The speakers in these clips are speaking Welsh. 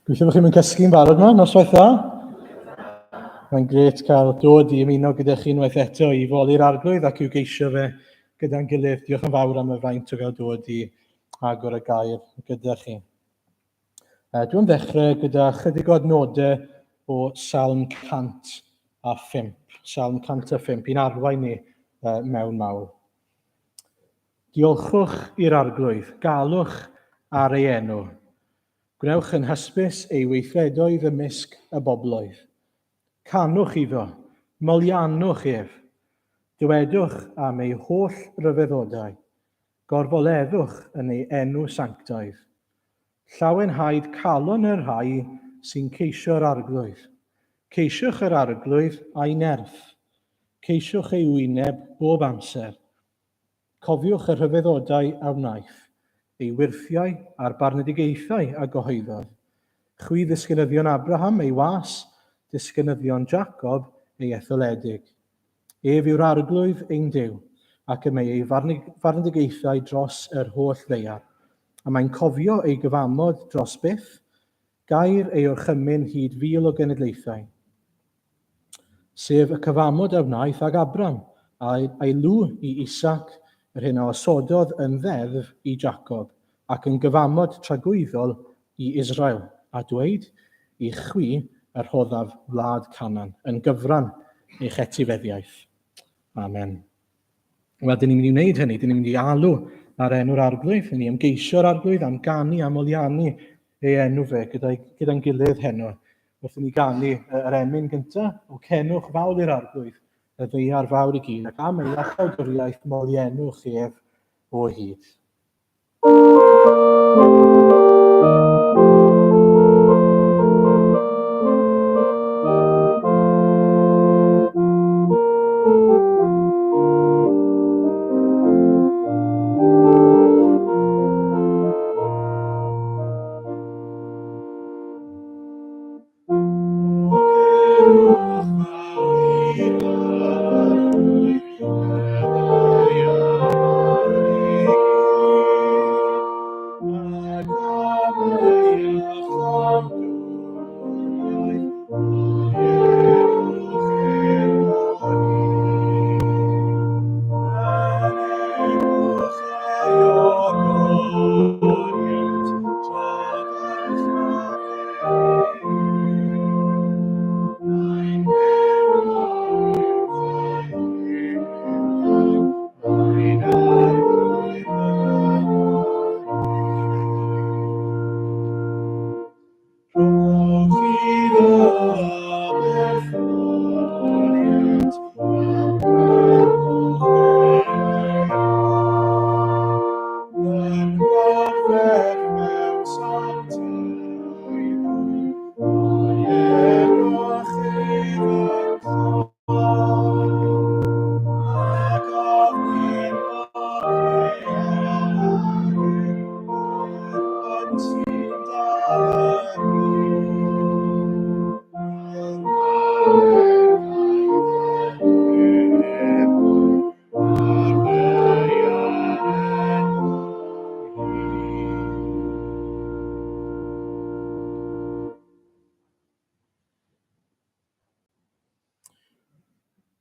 Gobeithio bod chi'n mynd cysgu'n barod yma, noswaith dda. Mae'n gret cael dod i ymuno gyda chi unwaith eto i foli'r arglwydd ac i'w geisio fe gyda'n gilydd. Diolch yn fawr am y fraint o gael dod i agor y gair gyda chi. Dwi'n ddechrau gyda chydig o adnodau o Salm 105. Salm 105, i'n arwain ni mewn mawl. Diolchwch i'r arglwydd, galwch ar ei enw. Gwnewch yn hysbys ei weithredoedd ymysg y bobloedd. Canwch iddo, moliannwch ef. Dywedwch am ei holl ryfeddodau. Gorfoleddwch yn ei enw sanctaidd. Llawenhaed calon y rhai sy'n ceisio'r Arglwydd. Ceisiwch yr Arglwydd a'i nerth. Ceisiwch ei wyneb bob amser. Cofiwch y rhyfeddodau a wnaeth, ei wyrthiau a'r barnedigaethau a gyhoeddodd. Chwi ddisgynyddion Abraham, ei was, disgynyddion Jacob, ei etholedig. Ef yw'r Arglwydd ein Duw, ac y mae ei farnedigaethau dros yr holl ddaear. A mae'n cofio ei gyfamod dros byth, gair ei orchymyn hyd fil o genedlaethau. Sef y cyfamod a wnaeth ag Abram, a'i lw i Isaac, yr hyn a osododd yn ddeddf i Jacob, ac yn gyfamod tragwyddol i Israel, a dweud, I chwi y rhoddaf wlad Canaan yn gyfran eich etifeddiaeth. Amen. Wel, dyn ni'n mynd i wneud hynny, dyn ni'n mynd i alw ar enw'r arglwydd, dyn ni'n ymgeisio'r arglwydd am ganu am oliannu ei enw fe gyda'i, gyda'n gilydd heno. Wrth i ni ganu yr emyn gyntaf, o cenwch fawl i'r arglwydd, y ddeiar fawr i gyd, ac am ei iachawdwriaeth moliennwch ef o hyd.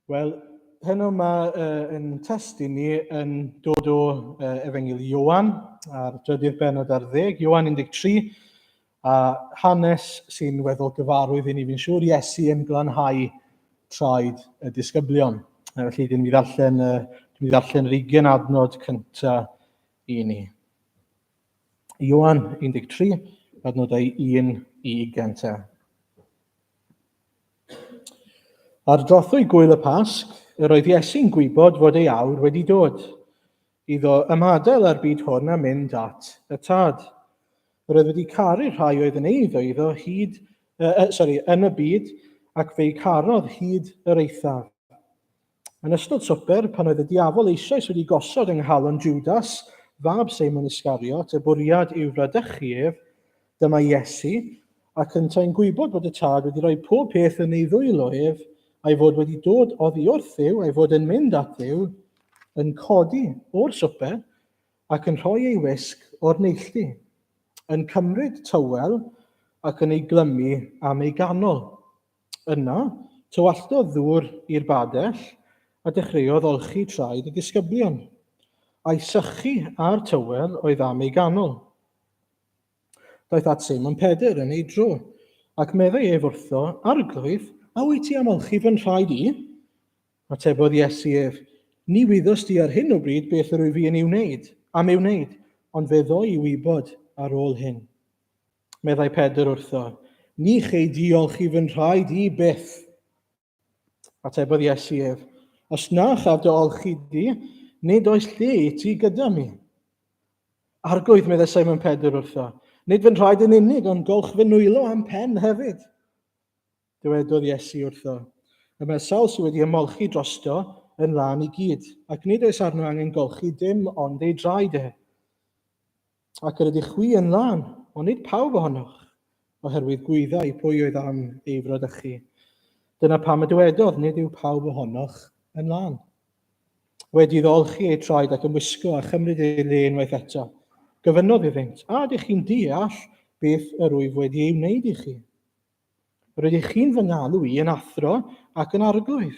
Wel, heno mae uh, yn testun ni yn dod o uh, Efengyl Ioan, a'r drydydd benod ar ddeg, Ioan 13, a hanes sy'n weddol gyfarwydd i ni, fi'n siŵr, Iesu yn glanhau traed y disgyblion. Felly, dyn ni ddarllen, uh, dyn ni ddarllen yr 20 adnod cyntaf i ni. Ioan 13, adnodau 1 i 20 te. Ar drothwy gwyl y Pasg, yr oedd Iesu'n gwybod fod ei awr wedi dod, iddo ymadael â'r byd hwn a mynd at y Tad. Yr oedd wedi caru'r rhai oedd yn eiddo iddo hyd, uh, sorry, yn y byd, ac fe'i carodd hyd yr eithaf. Yn ystod swper, pan oedd y diafol eisoes wedi gosod yng nghalon Judas, fab Seimon Iscariot, y bwriad i'w fradychu ef, dyma Iesu, ac yntau'n gwybod bod y Tad wedi rhoi pob peth yn ei ddwylo ef, a'i fod wedi dod oddi wrth Dduw, a'i fod yn mynd at Dduw, yn codi o'r swper ac yn rhoi ei wisg o'r neilltu, yn cymryd tywel ac yn ei glymu am ei ganol. Yna, tywalltodd ddŵr i'r badell a dechreuodd olchi traed y disgyblion, a'i sychu â'r tywel oedd am ei ganol. Daeth at Seimon Pedr yn ei dro, ac meddai ef wrtho, Arglwydd, a wyt ti am olchi fy nhraed i? Atebodd Iesu ef, Ni wyddost di ar hyn o bryd beth yr wyf fi yn ei wneud, am ei wneud, ond fe ddoi i wybod ar ôl hyn. Meddai Pedr wrtho, Ni chei di olchi fy nhraed i byth. Atebodd Iesu ef, Os na chaf dy olchi di, nid oes lle i ti gyda mi. Arglwydd, meddai Simon Pedr wrtho, nid fy nhraed yn unig, ond golch fy nwylo a'm pen hefyd. Dywedodd Iesu wrtho, Y mae'r sawl sydd wedi ymolchi drosto yn lân i gyd, ac nid oes arno angen golchi dim ond ei draed e. Ac yr ydych chwi yn lân, ond nid pawb ohonoch, oherwydd gwyddai pwy oedd am ei fradychu. Dyna pam y dywedodd, nid yw pawb ohonoch yn lân. Wedi iddo olchi eu traed ac ymwisgo a chymryd ei le unwaith eto, gofynnodd iddynt, A ydych chi'n deall beth yr wyf wedi ei wneud i chi? Rydych chi'n fy ngalw i yn athro ac yn arglwydd,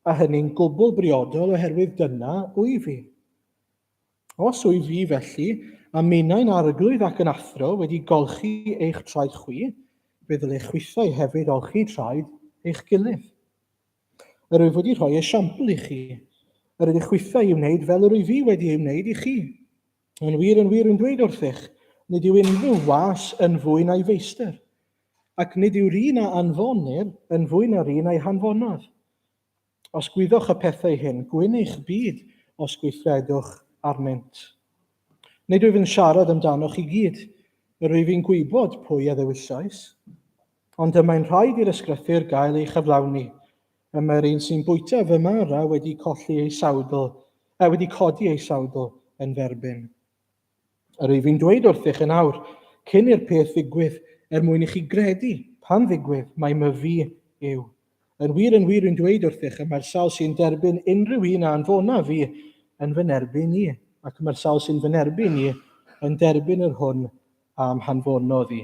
a hynny'n gwbl briodol oherwydd dyna wyf fi. Os wyf fi felly, a minnau'n arglwydd ac yn athro, wedi golchi eich traed chwi, fe ddylech chwithau hefyd olchi traed eich gilydd. Yr wyf wedi rhoi esiampl i chi, yr ydych chwithau i'w wneud fel yr wyf fi wedi ei wneud i chi. Yn wir, yn wir, rwy'n dweud wrthych, nid yw unrhyw was yn fwy na'i feistr, ac nid yw'r un a anfonir yn fwy na'r un a'i hanfonodd. Os gwyddoch y pethau hyn, gwyn eich byd os gweithredwch arnynt. Nid wyf yn siarad amdanoch i gyd, yr wyf i'n gwybod pwy a ddewisais. Ond y mae'n rhaid i'r ysgrythur gael ei chyflawni, Y mae'r un sy'n bwyta fy mara wedi colli ei sawdl, a wedi codi ei sawdl yn f'erbyn. Yr wyf i'n dweud wrthych yn awr, cyn i'r peth ddigwydd, er mwyn i chi gredu, pan ddigwydd, mai myfi yw. Yn wir, yn wir, rwy'n dweud wrthych, y mae'r sawl sy'n derbyn unrhyw un a anfona fi yn fy nerbyn i, ac y mae'r sawl sy'n fy nerbyn i yn derbyn yr hwn a'm hanfonodd i.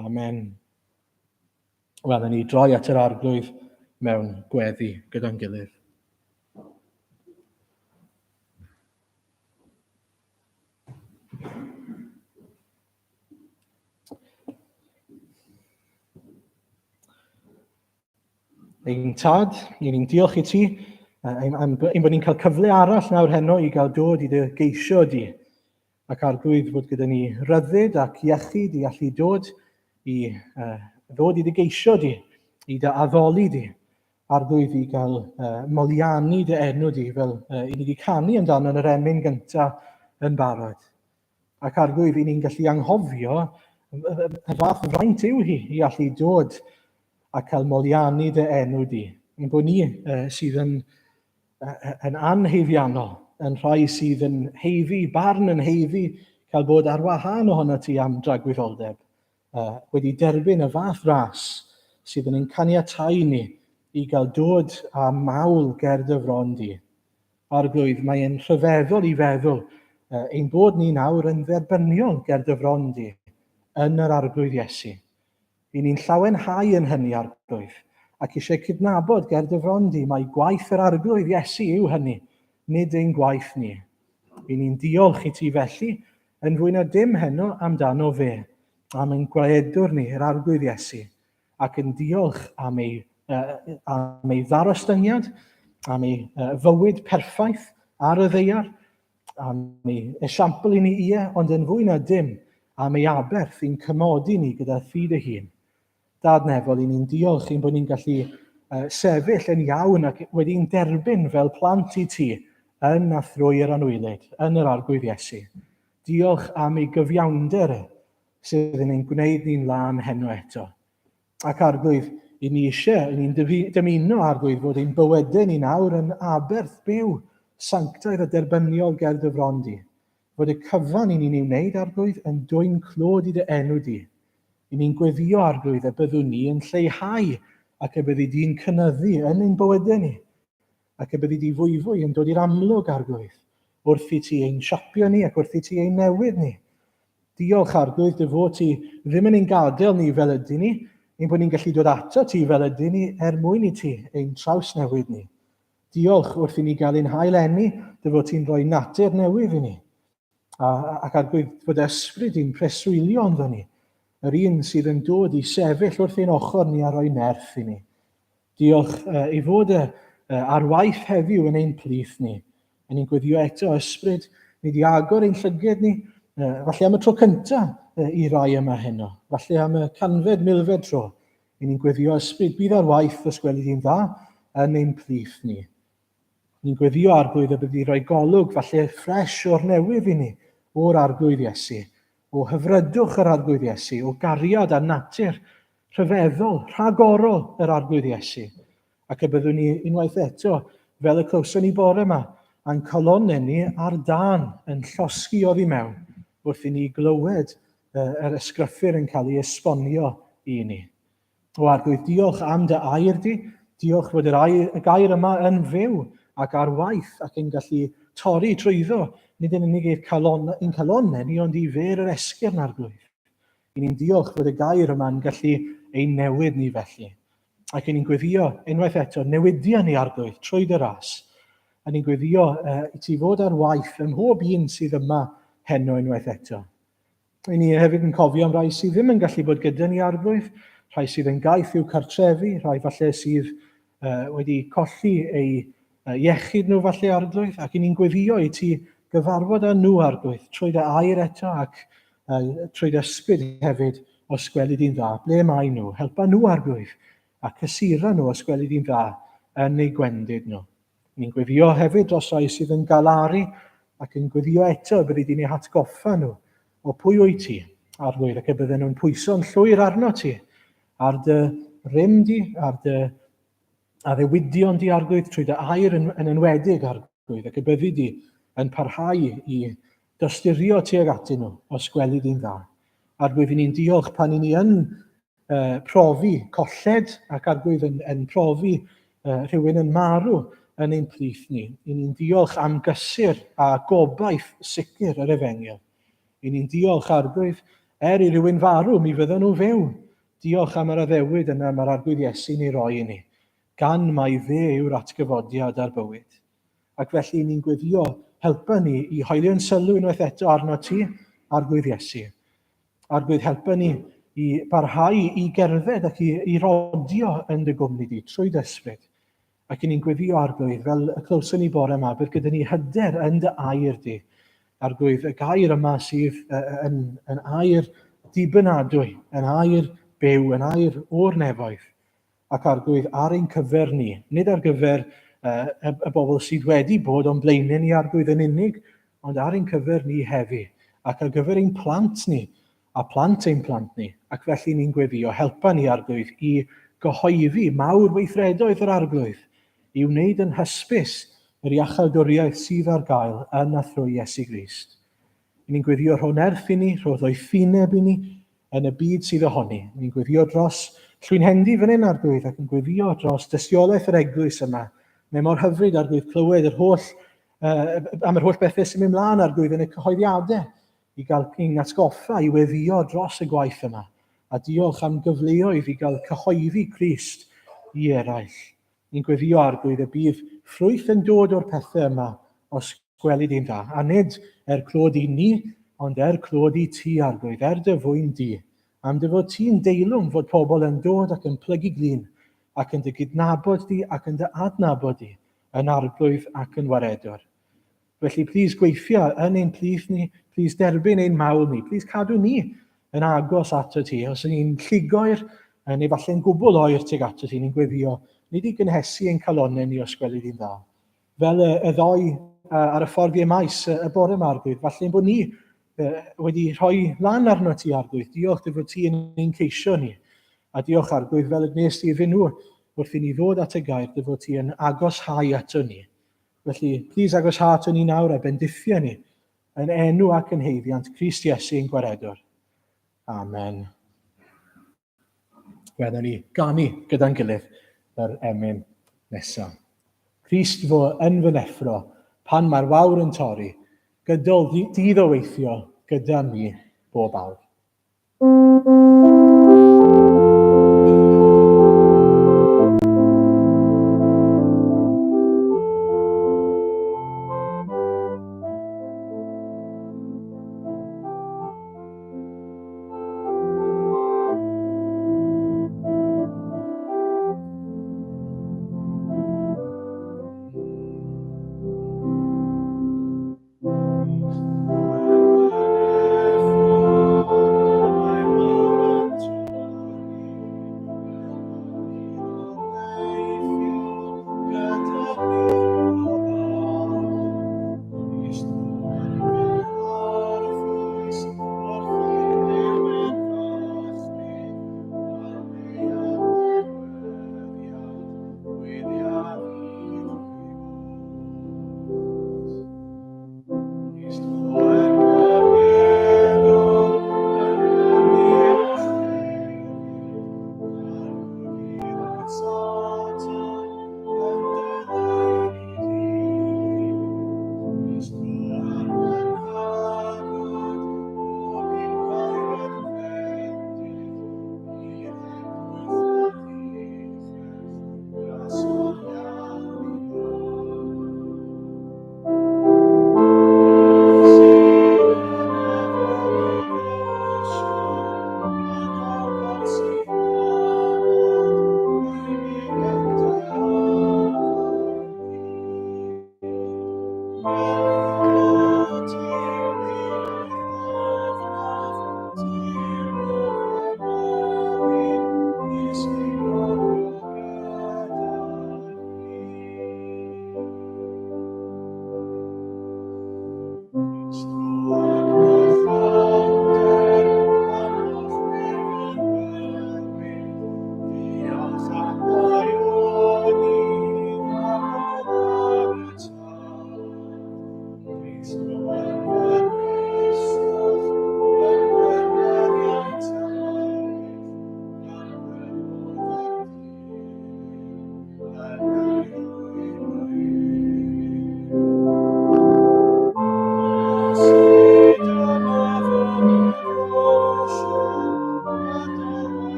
Amen. Wel, ni droi at yr arglwydd mewn gweddi gyda'n gilydd. Ein tad, i ni'n diolch i ti ein, ein, ein bod ni'n cael cyfle arall nawr heno i gael dod i dy geisio di. Ac arglwydd fod gyda ni ryddid ac iechyd i allu dod i uh, ddod i dy geisio di, i dy addoli di. Arglwydd i gael uh, moliannu dy enw di fel uh, i ni wedi canu amdano yn yr emyn gyntaf yn barod. Ac arglwydd i ni'n gallu anghofio y fath fraint yw hi i allu dod a cael moliannu dy enw di. Ein bod ni uh, sydd yn yn anhaeddiannol, yn rhai sydd yn heiddi, barn yn heiddi cael bod ar wahân ohono ti am dragwyddoldeb, uh, wedi derbyn y fath ras sydd yn ein caniatau ni i gael dod â mawl ger dy fron di. Arglwydd, mae'n rhyfeddol i feddwl uh, ein bod ni nawr yn dderbyniol ger dy fron di yn yr Arglwydd Iesu. Ry'n ni'n llawenhau yn hynny, Arglwydd, ac eisiau cydnabod ger dy fron di mai gwaith yr Arglwydd Iesu yw hynny, nid ein gwaith ni. Ry'n ni'n diolch i ti felly, yn fwy na dim heno amdano fe, am ein gwaedwr ni, yr Arglwydd Iesu, ac yn diolch am ei, uh, am ei ddarostyngiad, am ei uh, fywyd perffaith ar y ddeiar, am ei esiampl i ni, ie, ond yn fwy na dim, am ei aberth i'n cymodi ni gyda thi dy hun. Dad nefol, i ni'n diolch i'n bod ni'n gallu uh, sefyll yn iawn ac wedi'n derbyn fel plant i ti yn a thrwy yr anwylyd, yn yr Arglwydd Iesu. Diolch am ei gyfiawnder e, sydd yn ein gwneud ni'n lân heno eto. Ac Arglwydd, i ni eisiau, i ni'n dymuno, Arglwydd, fod ein bywydau ni nawr yn aberth byw, sanctaidd a derbyniol ger dy fron di. Fod y cyfan i ni'n ei wneud, Arglwydd, yn dwyn clod i dy enw di. I ni'n gweddio, Arglwydd, y byddwn ni yn lleihau ac y byddi di'n cynyddu yn ein bywydau ni, ac y byddi di fwyfwy yn dod i'r amlwg, Arglwydd, wrth i ti ein siapio ni ac wrth i ti ein newid ni. Diolch Arglwydd dy fod ti ddim yn ein gadael ni fel ydyn ni, ein bod ni'n gallu dod ato ti fel ydyn ni er mwyn i ti ein trawsnewid ni. Diolch wrth i ni gael ein hail eni, dy fod ti'n rhoi natur newydd i ni. A, ac Arglwydd fod ysbryd i'n preswylio ynddo ni, yr un sydd yn dod i sefyll wrth ein ochr ni a rhoi nerth i ni. Diolch ei fod e ar waith heddiw yn ein plith ni. A ni'n gweddio eto, ysbryd, ni di agor ein llyged ni, falle am y tro cyntaf i rai yma heno, falle am y canfed, milfed tro. I ni'n gweddio ysbryd, bydd ar waith os gweli di'n dda yn ein plith ni. Ni'n gweddio arglwydd y byddi rhoi golwg falle ffres o'r newydd i ni o'r arglwydd Iesu, o hyfrydwch yr arglwydd Iesu, o gariad a natur rhyfeddol, rhagorol yr Arglwydd Iesu, ac y byddwn ni unwaith eto, fel y clywson ni bore yma, a'n calonnau ni ar dân yn llosgi oddi mewn wrth i ni glywed yr ysgryffur yn cael ei esbonio i ni. O Arglwydd, diolch am dy air di, diolch fod yr air, y gair yma yn fyw ac ar waith ac yn gallu torri trwyddo, nid yn unig i'r calon, i'n calonnau ni, ond i fer yr esgyrn, Arglwydd. I ni'n diolch fod y gair yma'n gallu ein newid ni felly. Ac i ni'n gweddio unwaith eto, newidia ni arglwydd trwy dy ras. A ni'n gweddio uh, i ti fod ar waith ym mhob un sydd yma heno unwaith eto. I ni hefyd yn cofio am rai sydd ddim yn gallu bod gyda ni arglwydd, rhai sydd yn gaeth i'w cartrefi, rhai falle sydd uh, wedi colli eu uh, iechyd nhw falle arglwydd, ac i ni'n gweddio i ti gyfarfod â nhw arglwydd, trwy dy air eto ac uh, trwy dy ysbryd hefyd, os gweli di'n dda. Ble mae nhw? Helpa nhw arglwydd, a cysura nhw os gweli di'n dda yn eu gwendid nhw. Ni'n gweddio hefyd dros rai sydd yn galaru ac yn gweddio eto y byddi di'n eu hatgoffa nhw o pwy wyt ti, arglwydd, ac y bydden nhw'n pwyso'n llwyr arno ti, ar dy rym di, ar dy addewidion di arglwydd, trwy dy air yn, yn enwedig arglwydd, ac y byddi di yn parhau i dysturio tuag atyn nhw, os gweli di'n dda. Arglwydd, i ni'n diolch pan i ni yn uh, profi colled ac arglwydd yn, yn profi uh, rhywun yn marw yn ein plith ni. I ni'n diolch am gysur a gobaith sicr yr efengyl. I ni'n diolch arglwydd, er i rywun farw, mi fydden nhw fyw. Diolch am yr addewid yna mae'r Arglwydd Iesu'n ei roi i ni, gan mai fe yw'r atgyfodiad a'r bywyd. Ac felly ni'n gweddio, helpa ni i hoelio'n sylw unwaith eto arno ti, Arglwydd Iesu. Arglwydd, helpa ni i barhau i gerdded ac i, i rodio yn dy gwmni di, trwy dy ysbryd. Ac i ni'n gweddio Arglwydd, fel y clywson ni bore yma, bydd gyda ni hyder yn dy air di. Arglwydd, y gair yma sydd yn, yn air dibynadwy, yn air byw, yn air o'r nefoedd. Ac Arglwydd, ar ein cyfer ni, nid ar gyfer uh, y, y bobl sydd wedi bod o'n blaenau ni Arglwydd yn unig, ond ar ein cyfer ni heddi, ac ar gyfer ein plant ni, a phlant ein plant ni, ac felly ni'n gweddio, helpa ni, Arglwydd, i gyhoeddi mawr weithredoedd yr Arglwydd, i wneud yn hysbys yr iachawdwriaeth sydd ar gael yn a thrwy Iesu Grist. I ni'n gweddio rho nerth i ni, rho ddoethineb i ni yn y byd sydd ohoni. Ni'n gweddio dros Llwynhendy fan hyn, Arglwydd, ac yn gweddio dros dystiolaeth yr eglwys yma. Mae mor hyfryd, Arglwydd, clywed yr holl, uh, am yr holl bethau sy'n mynd mlaen, Arglwydd, yn y cyhoeddiadau i gael ein atgoffa i weddïo dros y gwaith yma, a diolch am gyfleoedd i gael cyhoeddi Crist i eraill. Ni'n gweddio Arglwydd y bydd ffrwyth yn dod o'r pethau yma os gweli di'n dda, a nid er clod i ni, ond er clod i ti, Arglwydd, er dy fwyn di, am dy fod ti'n deilwng fod pobl yn dod ac yn plygu glin, ac yn dy gydnabod di ac yn dy adnabod di, yn Arglwydd ac yn Waredwr. Felly, plîs gweithio yn ein plith ni, plîs derbyn ein mawl ni, plîs cadw ni yn agos ato ti. Os ydyn ni'n llugoer, neu falle'n gwbl oer tuag ato ti, ni'n gweddio, nid i gynhesu ein calonnau ni os gweli di'n dda. Fel y, y ddoi ar y ffordd i Emaus y, y bore yma, Arglwydd, falle'n bod ni wedi rhoi lan arno ti, Arglwydd. Diolch dy fod ti yn ein ceisio ni. A diolch, Arglwydd, fel y gwnes ti iddyn nhw wrth i ni ddod at y gair, dy fod ti yn agoshau ato ni. Felly, plîs agoshâ ato ni nawr a bendithia ni yn enw ac yn haeddiant Crist Iesu ein Gwaredwr. Amen. Wel, ni ganu gyda'n gilydd yr emyn nesaf. Crist fo yn fy neffro pan mae'r wawr yn torri, gydol dydd o weithio gyda mi bob awr.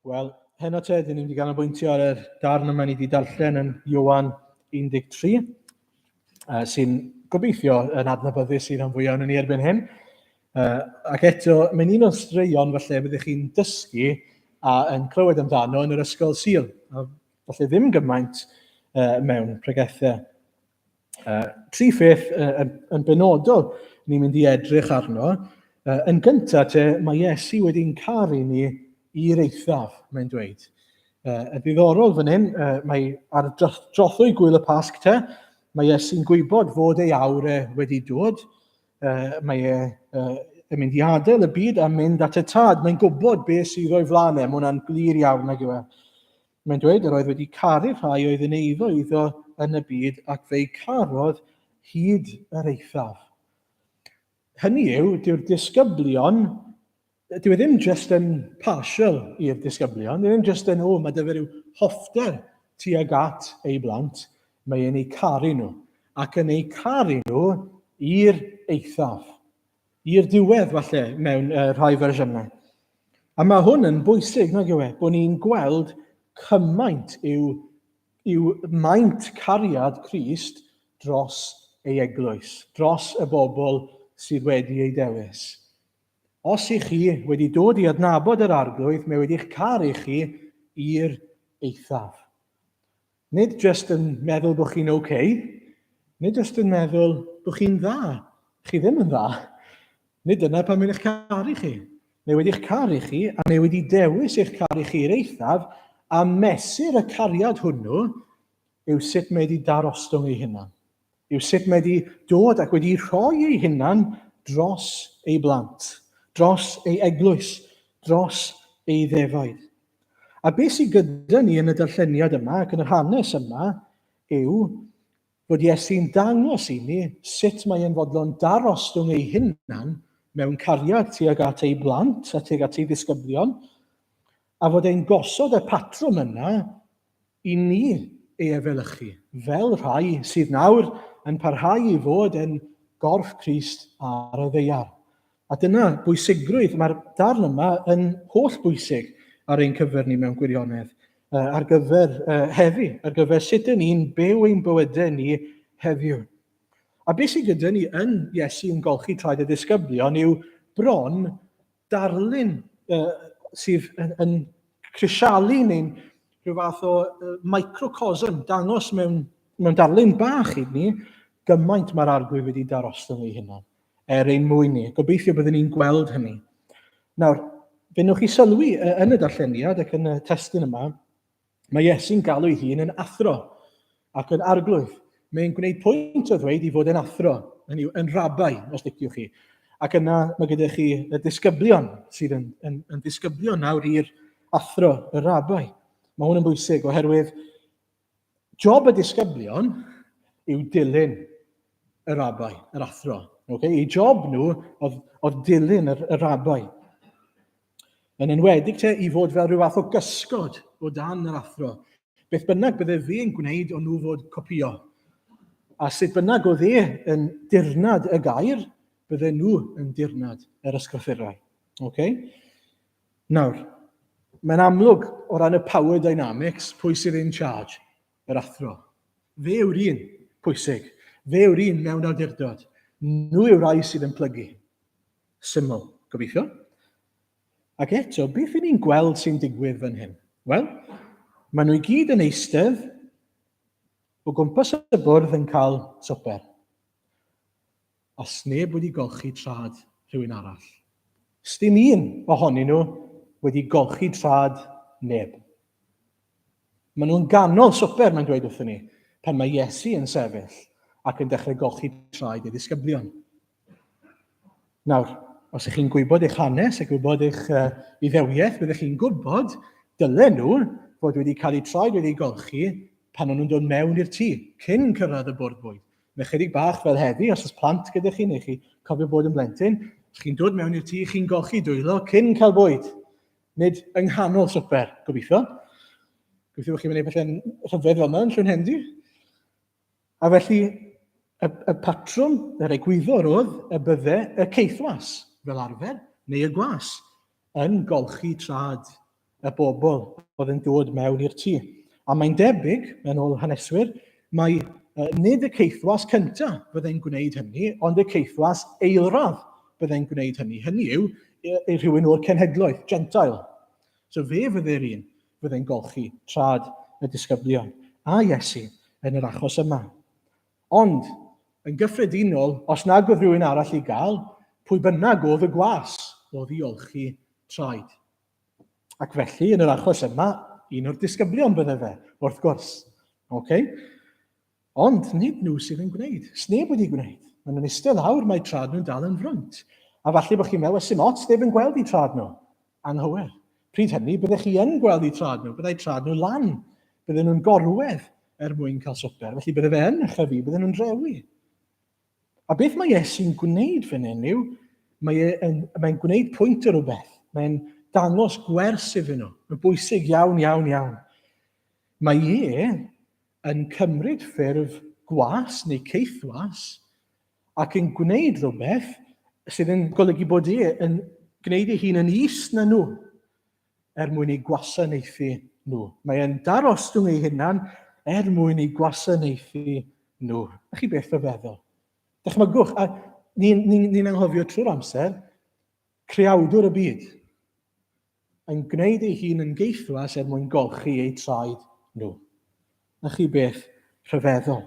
Wel, heno te, dyn ni'n mynd i ganolbwyntio ar yr darn yma ni wedi darllen yn Ioan 13, sy'n gobeithio yn adnabyddus i rhan fwyaf o'n ni erbyn hyn. Ac eto, mae'n un o'r straeon falle byddwch chi'n dysgu a yn clywed amdano yn yr ysgol Sul. A falle ddim gymaint mewn pregethau. Tri pheth yn, yn benodol ni'n mynd i edrych arno. Yn gyntaf te, mae Iesu wedi'n caru ni i'r eithaf, mae'n dweud. Yn ddiddorol fan hyn, mae ar drothwy gwyl y Pasg te, mae Iesu'n gwybod fod ei awr e wedi dod. Mae e yn mynd i adael y byd a mynd at y tad. Mae'n gwybod beth sydd o'i flaen e, mae hwnna'n glir iawn nag yw e. Mae'n dweud yr oedd wedi caru rhai oedd yn eiddo iddo yn y byd ac fe'i carodd hyd yr eithaf. Hynny yw, dyw'r disgyblion, dyw e ddim just yn partial i'r disgyblion, dyw e ddim just yn, o, mae dy fe rhyw hoffter tuag at ei blant, mae e'n eu caru nhw, ac yn eu caru nhw i'r eithaf, i'r diwedd falle mewn uh, rhai fersiynau. A mae hwn yn bwysig, nag yw e, bod ni'n gweld cymaint yw yw maint cariad Crist dros ei eglwys, dros y bobl sydd wedi ei dewis. Os ych chi wedi dod i adnabod yr Arglwydd, mae wedi'ch caru chi i'r eithaf. Nid jyst yn meddwl bod chi'n oce, okay, nid jyst yn meddwl bod chi'n dda. Chi ddim yn dda. Nid dyna pan mae'n eich caru chi. Mae wedi'ch caru chi, a mae wedi dewis eich caru chi i'r eithaf, a mesur y cariad hwnnw yw sut mae wedi darostwng ei hunan. Yw sut mae wedi dod ac wedi rhoi ei hunan dros ei blant, dros ei eglwys, dros ei ddefaid. A beth sydd gyda ni yn y darlleniad yma ac yn yr hanes yma yw fod Iesu'n dangos i ni sut mae e'n fodlon darostwng ei hunan mewn cariad tuag at ei blant a tuag at ei ddisgyblion, a fod e'n gosod y patrwm yna i ni ei efelychu, fel rhai sydd nawr yn parhau i fod yn gorff Crist ar y ddaear. A dyna bwysigrwydd, mae'r darn yma yn holl bwysig ar ein cyfer ni mewn gwirionedd, ar gyfer heddi, ar gyfer sut ydyn ni'n byw ein bywydau ni heddiw. A beth sydd gyda ni yn Iesu yn golchi traed y disgyblion yw bron darlun uh, sydd yn, yn crisialu neu'n rhyw fath o microcosm, dangos mewn, mewn darlun bach i ni gymaint mae'r arglwydd wedi darostwng ei hunan er ein mwyn ni. Gobeithio byddwn ni'n gweld hynny. Nawr, fe wnewch chi sylwi yn y darlleniad ac yn y testun yma, mae Iesu'n galw ei hun yn athro ac yn arglwydd. Mae'n gwneud pwynt o ddweud i fod yn athro, hynny yw, yn rabai, os liciwch chi. Ac yna mae gyda chi y disgyblion sydd yn, yn, yn ddisgyblion nawr i'r athro, y rabai. Mae hwn yn bwysig oherwydd Job y disgyblion yw dilyn y rabai, yr athro. Okay? Eu job nhw oedd, oedd dilyn yr, y rabai. Yn enwedig te i fod fel rhyw fath o gysgod o dan yr athro. Beth bynnag bydde fe'n gwneud o'n nhw fod copio. A sut bynnag oedd e yn dirnad y gair, bydde nhw yn dirnad yr ysgrythurau. Okay? Nawr, mae'n amlwg o ran y power dynamics pwy sydd in charge, yr athro. Fe yw'r un pwysig. Fe yw'r un mewn awdurdod. Nhw yw'r rhai sydd yn plygu. Syml, gobeithio. Ac eto, beth y'n ni'n gweld sy'n digwydd fan hyn? Wel, maen nhw i gyd yn eistedd o gwmpas y bwrdd yn cael swper. A sneb wedi golchi trad rhywun arall. Sdim un ohonyn nhw wedi golchi trad neb. Maen nhw'n ganol swper, mae'n dweud wrthyn ni, pan mae Iesu yn sefyll ac yn dechrau golchi traed ei ddisgyblion. Nawr, os ych chi'n gwybod eich hanes ac gwybod eich uh, iddewiaeth, byddech chi'n gwybod dylen nhw fod wedi cael eu traed wedi golchi pan o'n nhw'n dod mewn i'r tŷ, cyn cyrraedd y bwrdd bwyd. Mae chydig bach fel heddi, os oes plant gyda chi neu chi cofio bod yn blentyn, chi'n dod mewn i'r tŷ, chi'n golchi dwylo cyn cael bwyd. Nid yng nghanol swper, gobeithio. Gobeithio bod chi'n mynd i pethau'n rhyfedd fel yma yn Llwynhendy. A felly, y, y patrwm, yr egwyddor oedd y bydde y ceithwas, fel arfer, neu y gwas, yn golchi trad y bobl oedd yn dod mewn i'r tŷ. A mae'n debyg, yn ôl haneswyr, mai nid y caethwas cyntaf fyddai'n gwneud hynny, ond y caethwas eilradd byddai'n gwneud hynny. Hynny yw, i rhywun o'r cenhedloedd, Gentile. So fe fyddai'r un fyddai'n golchi trad y disgyblion, a Iesu yn yr achos yma. Ond, yn gyffredinol, os nag oedd rhywun arall i gael, pwy bynnag oedd y gwas oedd i olchi traed. Ac felly, yn yr achos yma, un o'r disgyblion bydde fe, wrth gwrs. Okay? Ond nid nhw sydd yn gwneud. Sneb wedi gwneud. Maen nhw'n eistedd lawr, mae trad nhw'n dal yn frwnt. A falle bod chi'n meddwl, sy'n ots, neb yn gweld i trad nhw. Anghywir. Pryd hynny, byddech chi yn gweld i trad nhw, byddai trad nhw lan. Bydden nhw'n gorwedd er mwyn cael swper. Felly bydde fe yn eich fi, bydden nhw'n drewi. A beth mae Iesu'n gwneud fan hyn yw, mae e'n, mae'n gwneud pwynt o rhywbeth. Mae'n dangos gwers iddyn nhw. Mae'n bwysig iawn, iawn, iawn. Mae e yn cymryd ffurf gwas neu ceithwas ac yn gwneud rhywbeth sydd yn golygu bod e yn gwneud ei hun yn is na nhw er mwyn eu gwasanaethu nhw. Mae e'n darostwng ei hunan er mwyn eu gwasanaethu nhw. A chi beth rhyfeddol. Dychmygwch, a ni'n ni, ni, ni anghofio trwy'r amser, creawdwr y byd yn gwneud ei hun yn geithwas er mwyn golchi eu traed nhw. Na chi beth rhyfeddol.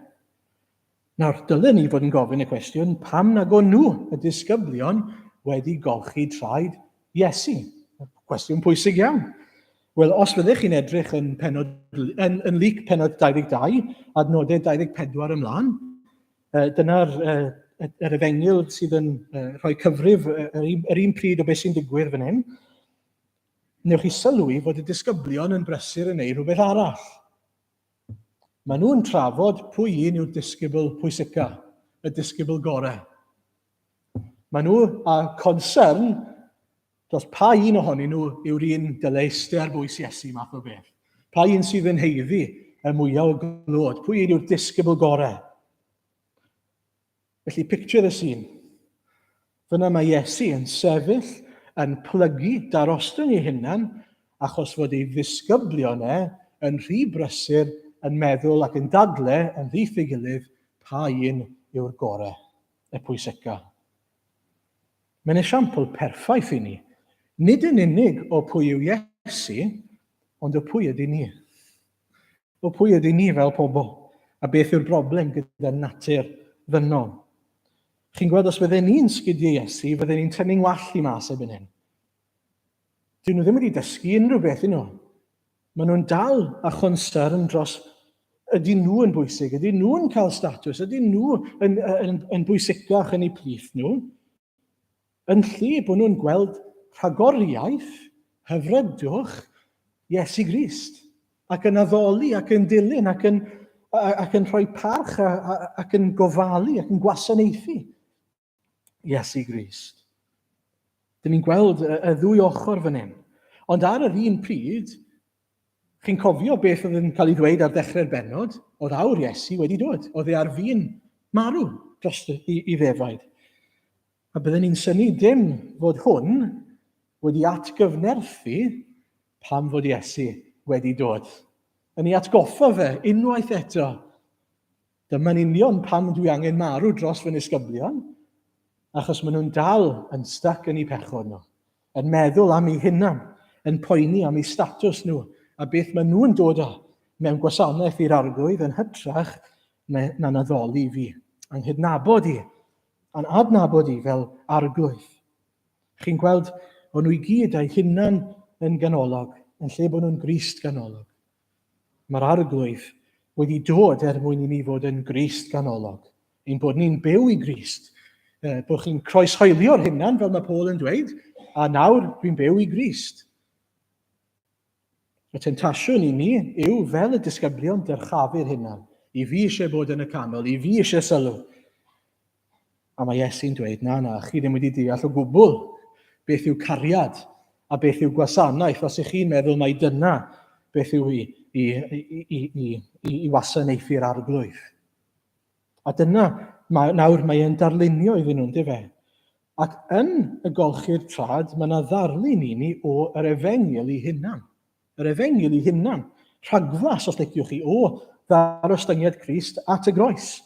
Nawr, dylen ni fod yn gofyn y cwestiwn, pam nag o'n nhw, y disgyblion, wedi golchi traed Iesu? Cwestiwn pwysig iawn. Wel, os fyddech chi'n edrych yn, penod, yn, yn Luc penod 22, adnodau 24 ymlaen, dyna'r yr efengyl sydd yn rhoi cyfrif yr un, yr un pryd o beth sy'n digwydd fan hyn, newch chi sylwi fod y disgyblion yn brysur yn ei rhywbeth arall. Maen nhw'n trafod pwy un yw'r disgybl pwysica, y disgybl gorau. Maen nhw â concern dros pa un ohonyn nhw yw'r un dyle eistedd ar bwys Iesu math o beth. Pa un sydd yn heiddi y mwyaf o glod? Pwy un yw'r disgybl gorau? Felly, picture the scene. Fyna mae Iesu yn sefyll, yn plygu, darostwng ei hunan, achos fod ei ddisgyblion e yn rhy brysur yn meddwl ac yn dadle yn ddydd ei gilydd pa un yw'r gorau, y pwysica. Mae'n esiampl perffaith i ni, nid yn unig o pwy yw Iesu, ond o pwy ydy ni. O pwy ydy ni fel pobl, a beth yw'r broblem gyda natur ddynol. Chi'n gweld, os fydden ni'n sgidiau Iesu, fydden ni'n tynnu'n wall i mas erbyn hyn. Dyn nhw ddim wedi dysgu unrhyw beth i nhw. Maen nhw'n dal â chonsern dros ydy nhw yn bwysig, ydy nhw'n cael statws, ydy nhw yn, yn, yn bwysicach yn eu plith nhw. Yn lle bod nhw'n gweld rhagoriaeth, hyfrydwch Iesu Grist, ac yn addoli ac yn dilyn ac yn, ac yn rhoi parch ac yn gofalu ac yn gwasanaethu Iesu Grist. Dyn ni'n gweld y, y ddwy ochr fan hyn. Ond ar yr un pryd, chi'n cofio beth oedd yn cael ei ddweud ar ddechrau'r bennod? Oedd awr Iesu wedi dod. Oedd e ar fin marw dros i, i ddefaid. A bydden ni'n synnu dim fod hwn wedi atgyfnerthu pam fod Iesu wedi dod. Yn ei atgoffa fe unwaith eto. Dyma'n union pam dwi angen marw dros fy nisgyblion, achos maen nhw'n dal yn stuck yn eu pechod nhw, yn meddwl am eu hunan, yn poeni am eu statws nhw, a beth maen nhw'n dod â mewn gwasanaeth i'r arglwydd yn hytrach na'n addoli fi, a'n nghydnabod i, a'n adnabod i fel arglwydd. Chi'n gweld, o'n nhw i gyd a'u hunan yn ganolog, yn lle bod nhw'n Grist ganolog. Mae'r Arglwydd wedi dod er mwyn i ni fod yn Grist ganolog, ein bod ni'n byw i Grist, bod chi'n croeshoelio'r hunan, fel mae Paul yn dweud, a nawr dwi'n byw i Grist. Y tentasiwn i ni yw, fel y disgyblion, dyrchafu'r hunan. I fi eisiau bod yn y canol, i fi eisiau sylw. A mae Iesu'n dweud, na, na, chi ddim wedi deall o gwbl beth yw cariad a beth yw gwasanaeth, os ych chi'n meddwl mai dyna beth yw i, i, i, i, i, i, i wasanaethu'r arglwydd. A dyna, mae, nawr mae e'n darlunio iddyn nhw'n dyfe. Ac yn y golchi'r trad, mae yna ddarlun i ni o yr efengyl i hunan. Yr efengyl i hunan. Rhagflas, os liciwch chi, o ddarostyngiad Crist at y groes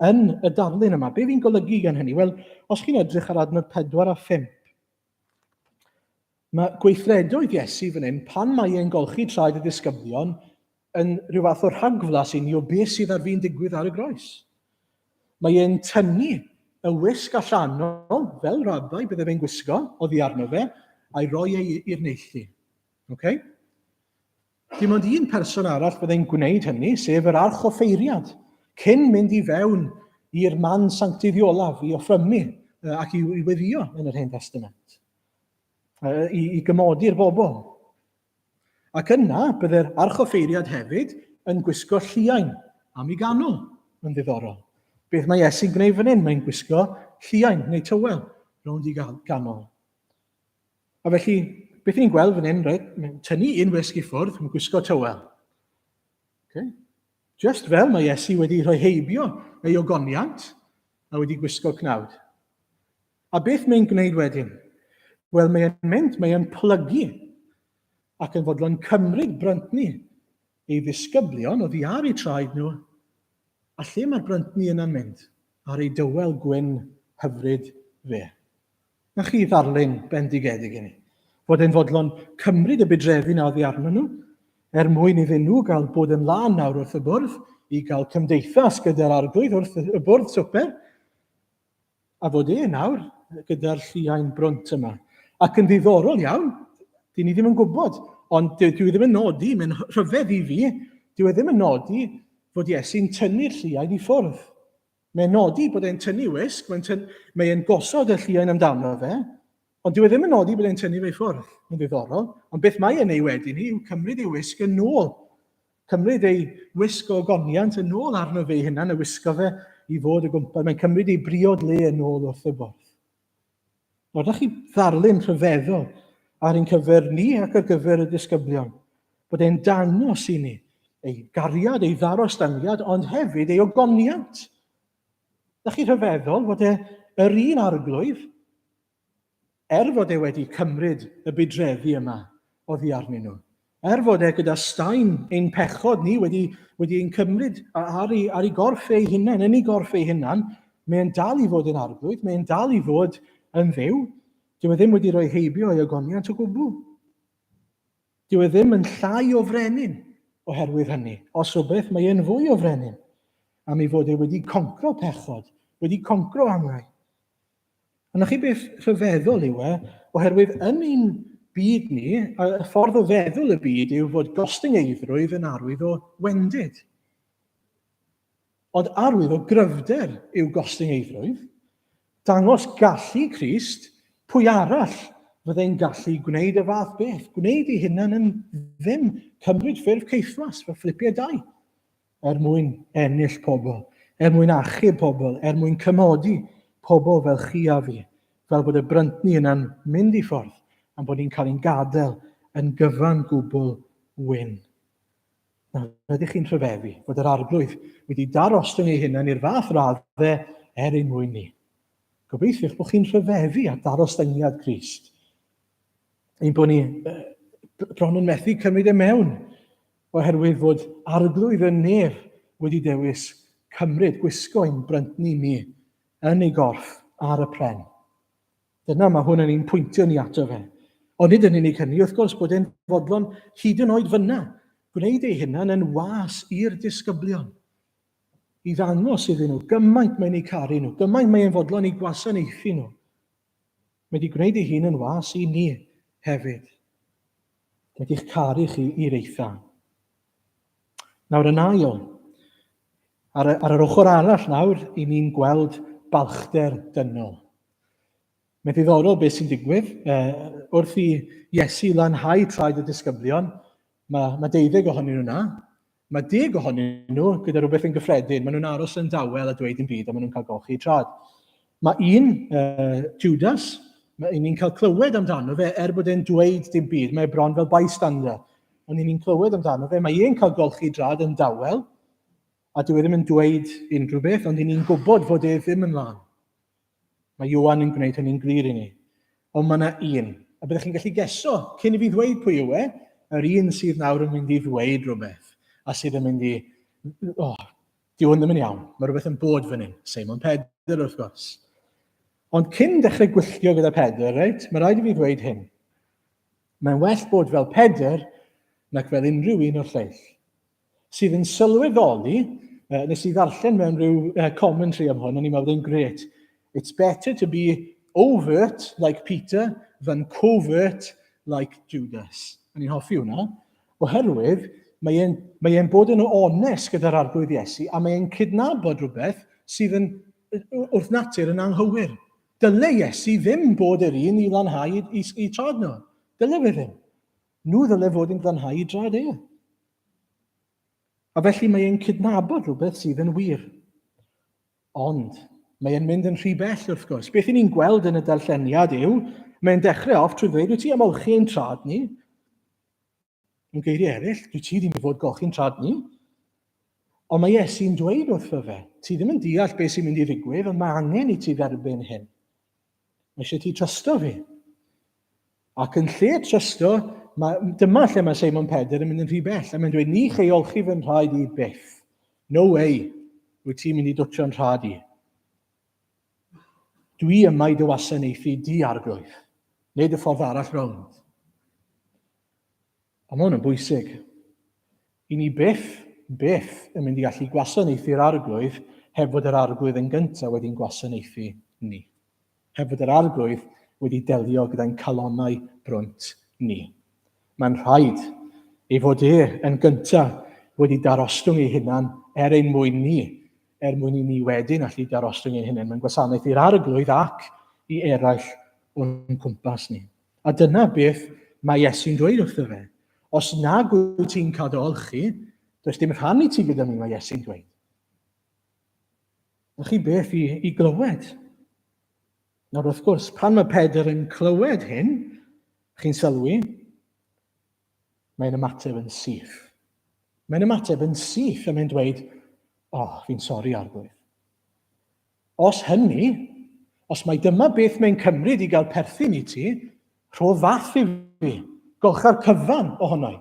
yn y darlun yma. Be fi'n golygu gan hynny? Wel, os chi'n edrych ar adnod 4 a 5, mae gweithredoedd Iesu fan hyn, pan mae e'n golchi traed y disgyblion, yn rhyw fath o rhagflas i ni o beth sydd ar fin digwydd ar y groes. Mae e'n tynnu y wisg allanol, fel rabai bydde fe'n gwisgo, oddi arno fe, a'i roi e i'r neilltu. Okay? Dim ond un person arall fyddai'n gwneud hynny, sef yr archoffeiriad, cyn mynd i fewn i'r man sancteiddiolaf i offrymu ac i, i weddio yn yr Hen Testament, i, i gymodi'r bobl. Ac yna, byddai'r archoffeiriad hefyd yn gwisgo lliain am ei ganol, yn ddiddorol. Beth mae Iesu'n gwneud fan hyn? Mae'n gwisgo lliain neu tywel rownd i ganol. A felly, beth ni'n gweld fan hyn, reit, mae'n tynnu un wisg i ffwrdd, mae'n gwisgo tywel. Okay. Just fel mae Iesu wedi rhoi heibio ei ogoniant a wedi gwisgo cnawd. A beth mae'n gwneud wedyn? Wel, mae'n mynd, mae'n plygu ac yn fodlon cymryd bryntni ei ddisgyblion oddi ar eu traed nhw. A lle mae'r bryntni yna'n mynd? Ar ei dywel gwyn hyfryd fe. Na chi ddarlun bendigedig i ni. Fod e'n fodlon cymryd y budreddi na oddi arno nhw, er mwyn iddyn nhw gael bod yn lân nawr wrth y bwrdd, i gael cymdeithas gyda'r arglwydd wrth y bwrdd swper, a fod e nawr gyda'r lliain brwnt yma. Ac yn ddiddorol iawn, dyn ni ddim yn gwybod, ond dwi ddim yn nodi, mae'n rhyfedd i fi, dwi e ddim yn nodi fod Iesu'n tynnu'r lliain i ffwrdd. Mae'n nodi bod e'n tynnu wisg, mae'n tyn, mae e'n gosod y lliain amdano fe, ond dyw e ddim yn nodi bod e'n tynnu fe i ffwrdd. Mae'n ddiddorol. Ond beth mae e'n ei wedyn ni yw cymryd ei wisg yn ôl. Cymryd ei wisg o ogoniant yn ôl arno fe ei hunan a wisgo fe i fod o gwmpas. Mae'n cymryd ei briod le yn ôl wrth y bwrdd. Nawr, da chi ddarlun rhyfeddol ar ein cyfer ni ac ar gyfer y disgyblion. Bod e'n dangos i ni ei gariad, ei ddarostyniad, ond hefyd ei ogoniant. Da chi rhyfeddol fod e yr un arglwydd Er fod e wedi cymryd y budreddi yma oddi arnyn nhw, er fod e gyda staen ein pechod ni wedi, wedi ein cymryd ar ei, ar ei gorff ei hunan, yn ei gorff ei hunan, mae'n dal i fod yn arglwydd, mae'n dal i fod yn ddiw. Dyw e ddim wedi rhoi heibio ei ogoniant o gwbl. Dyw e ddim yn llai o frenin oherwydd hynny. Os rhywbeth, mae e'n fwy o frenin am ei fod e wedi concro pechod, wedi concro angau. Ond na chi beth rhyfeddol yw e, oherwydd yn ein byd ni, y ffordd o feddwl y byd yw fod gostyngeiddrwydd yn arwydd o wendid. Ond arwydd o gryfder yw gostyngeiddrwydd. Dangos gallu Crist, pwy arall fyddai'n gallu gwneud y fath beth, gwneud ei hunan yn ddim, cymryd ffurf caethwas, fel Philippiau 2. er mwyn ennill pobl, er mwyn achub pobl, er mwyn cymodi pobl fel chi a fi, fel bod y bryntni yna'n mynd i ffordd a'n bod ni'n cael ein gadael yn gyfan gwbl wyn. Nawr, rydych chi'n rhyfeddu fod yr arglwydd wedi darostwng ei hunan i'r fath raddau er ein mwyn ni. Gobeithiwch bod chi'n rhyfeddu at darostyngiad Crist. Ein bod ni bron yn methu cymryd e mewn Oherwydd fod Arglwydd y Nef wedi dewis cymryd gwisgo ein bryntni ni yn ei gorff ar y pren. Dyna mae hwn yn ein pwyntio ni ato fe. Ond nid yn unig hynny, wrth gwrs, bod e'n fodlon hyd yn oed fyna, gwneud ei hunan yn was i'r disgyblion. I ddangos iddyn nhw gymaint mae'n eu caru nhw, gymaint mae'n fodlon eu gwasanaethu nhw. Mae wedi gwneud ei hun yn was i ni hefyd. Wedi'ch caru chi i'r eitha. Nawr yn ail, ar, ar yr ochr arall nawr, i ni'n gweld balchder dynol. Mae'n ddiddorol beth sy'n digwydd. E, wrth i Iesu lanhau traed y disgyblion, mae, mae deuddeg ohonyn nhw na. Mae deg ohonyn nhw gyda rhywbeth yn gyffredin. Maen nhw'n aros yn dawel a dweud dim byd a maen nhw'n cael golchi trad. Mae un, uh, Judas, mae ni'n cael clywed amdano fe er bod e'n dweud dim byd. Mae e bron fel bystander. Ond ni'n clywed amdano fe. Mae e'n cael golchi drad yn dawel a dyw e ddim yn dweud unrhyw beth, ond ni'n gwybod fod e ddim yn lân. Mae Ioan yn gwneud hynny'n glir i ni. Ond mae yna un, a byddech chi'n gallu geso, cyn i fi ddweud pwy yw e, yr un sydd nawr yn mynd i ddweud rhywbeth, a sydd yn mynd i, oh, dyw hwn ddim yn iawn, mae rhywbeth yn bod fan hyn. Seimon Pedr, wrth gwrs. Ond cyn dechrau gwylltio gyda Pedr, reit, mae rhaid i fi ddweud hyn. Mae'n well bod fel Pedr nac fel unrhyw un o'r lleill. sydd yn sylweddoli, uh, nes i ddarllen mewn rhyw uh, commentary am hwn, o'n i'n meddwl yn great. It's better to be overt like Peter than covert like Judas. O'n i'n hoffi hwnna, oherwydd mae e'n mae e'n bod yn onest gyda'r arglwydd Iesu a mae e'n cydnabod rhywbeth sydd yn wrth natur yn anghywir. Dyle Iesu ddim bod yr un i lanhau i, i, i trad nhw. Dyle fe ddim. Nhw ddyle fod yn glanhau i drad e. A felly mae e'n cydnabod rhywbeth sydd yn wir. Ond mae e'n mynd yn rhy bell wrth gwrs. Beth i ni'n gweld yn y darlleniad yw, mae'n dechrau off trwy ddweud, wyt ti am olchi ein trad ni? Mewn geiriau eraill, dwi ti ddim i fod golchi'n trad ni. Ond mae Iesu'n dweud wrtho fe, ti ddim yn deall beth sy'n mynd i ddigwydd, ond mae angen i ti dderbyn hyn. Mae eisiau ti trysto fi. Ac yn lle trysto, mae, dyma lle mae Seimon Pedr yn mynd yn rhy bell, a mae'n dweud, ni chei olchi fy nhraed i byth. No way, wyt ti'n mynd i dwtio'n rhad i. Dwi yma i dy wasanaethu di, arglwydd. Nid y ffordd arall rownd. Ond mae hwn yn bwysig. I ni byth, byth yn mynd i allu gwasanaethu'r arglwydd heb fod yr arglwydd yn gyntaf wedi'n gwasanaethu ni. Heb fod yr arglwydd wedi delio gyda'n calonnau brwnt ni. Mae'n rhaid ei fod e yn gyntaf wedi darostwng ei hunan er ein mwyn ni, er mwyn i ni wedyn allu darostwng ein hunain mewn gwasanaeth i'r arglwydd ac i eraill o'n cwmpas ni. A dyna beth mae Iesu'n dweud wrtho fe. Os nag wyt ti'n cael dy olchi, does dim rhan i ti gyda mi, mae Iesu'n dweud. Na chi beth i, i glywed. Nawr wrth gwrs, pan mae Pedr yn clywed hyn, chi'n sylwi, mae'n ymateb yn syth. Mae'n ymateb yn syth a mae'n dweud, o, oh, fi'n sori arglwydd. Os hynny, os mai dyma beth mae'n cymryd i gael perthyn i ti, rho fath i fi, golcha'r cyfan ohono i.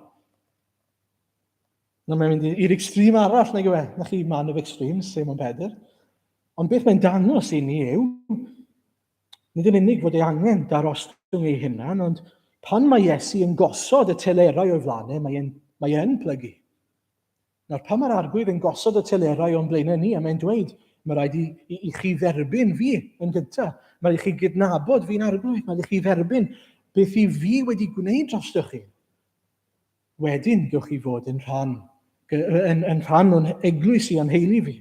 Na, mae'n mynd i'r extreme arall, nag yw e? Na chi man of extremes, Simon Pedr. Ond beth mae'n dangos i ni yw, nid yn unig fod ei angen darostwng ei hunan, ond pan mae Iesu yn gosod y telerau o'i flaen e, mae'n mae e'n plygu. Nawr, pan mae'r arglwydd yn gosod y telerau o'n blaenau ni, a mae'n dweud, mae rhaid i, i, i chi dderbyn fi yn gyntaf. Mae rhaid i chi gydnabod fi'n arglwydd. Mae rhaid i chi dderbyn beth i fi wedi gwneud drostoch chi. Wedyn, gewch chi fod yn rhan, yn, yn rhan o'n eglwys i a'n heili fi.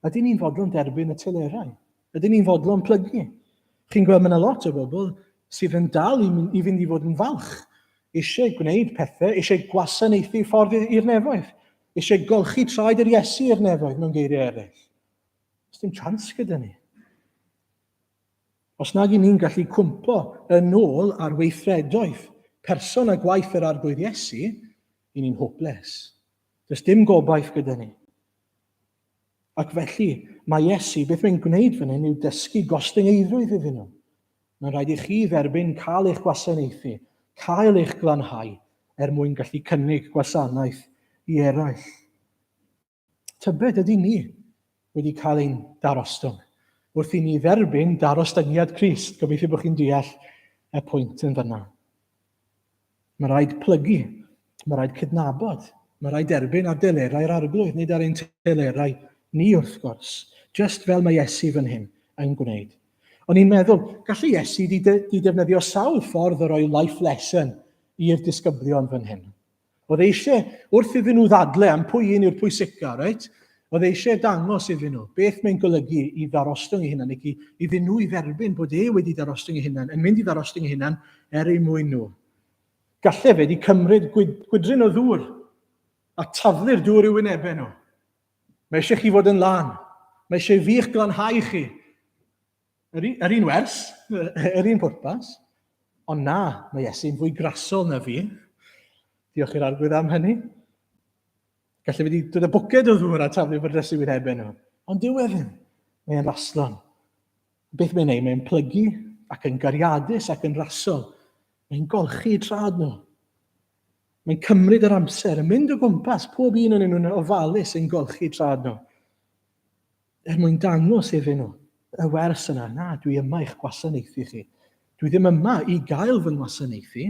Ydyn ni'n fodlon derbyn y telerau? Ydyn ni'n fodlon plygu? Chi'n gweld mae yna lot o bobl sydd yn dal i, i fynd i fod yn falch, eisiau gwneud pethau, eisiau gwasanaethu ffordd i'r nefoedd, eisiau golchi traed yr Iesu i'r nefoedd mewn geiriau eraill. Does dim chance gyda ni. Os nag i ni'n gallu cwmpo yn ôl ar weithredoedd person a gwaith yr Arglwydd Iesu, i ni'n hopeless. Does dim gobaith gyda ni. Ac felly, mae Iesu, beth mae'n gwneud fan hyn yw dysgu gostyngeiddrwydd iddyn nhw. Mae'n rhaid i chi dderbyn cael eich gwasanaethu, cael eich glanhau, er mwyn gallu cynnig gwasanaeth i eraill. Tybed ydy ni wedi cael ein darostwng wrth i ni dderbyn darostyngiad Crist. Gobeithio bod chi'n deall y pwynt yn fyna. Mae rhaid plygu, mae rhaid cydnabod, mae rhaid derbyn ar delerau'r arglwydd, nid ar ein telerau ni wrth gwrs, just fel mae Iesu fan hyn yn gwneud. O'n i'n meddwl, gallai Iesu di, de, di defnyddio sawl ffordd o roi life lesson i'r disgyblion fan hyn. Oedd e eisiau, wrth iddyn nhw ddadle am pwy un yw'r pwysica, reit? Oedd e eisiau dangos iddyn nhw beth mae'n golygu i ddarostwng ei hunan, ac i, iddyn nhw i dderbyn bod e wedi darostwng ei hunan, yn mynd i ddarostwng ei hunan er ei mwyn nhw. Galle fe wedi cymryd gwydryn o ddŵr a taflu'r dŵr i'w wynebau nhw. Mae eisiau chi fod yn lân. Mae eisiau fi eich glanhau chi. Yr, yr un wers, yr un pwrpas. Ond na, mae Iesu'n fwy grasol na fi. Diolch i'r arglwydd am hynny. Gallai wedi dod â bwced o ddŵr a taflu fy dros i wynebau nhw. Ond dyw e ddim. Mae'n raslon. Beth mae'n ei? Mae'n plygu ac yn gariadus ac yn rasol. Mae'n golchi trad nhw. Mae'n cymryd yr amser, yn mynd o gwmpas pob un o'n nhw'n ofalus yn golchi trad nhw. Er mwyn dangos iddyn nhw y wers yna, na, dwi yma i'ch gwasanaethu chi. Dwi ddim yma i gael fy ngwasanaethu,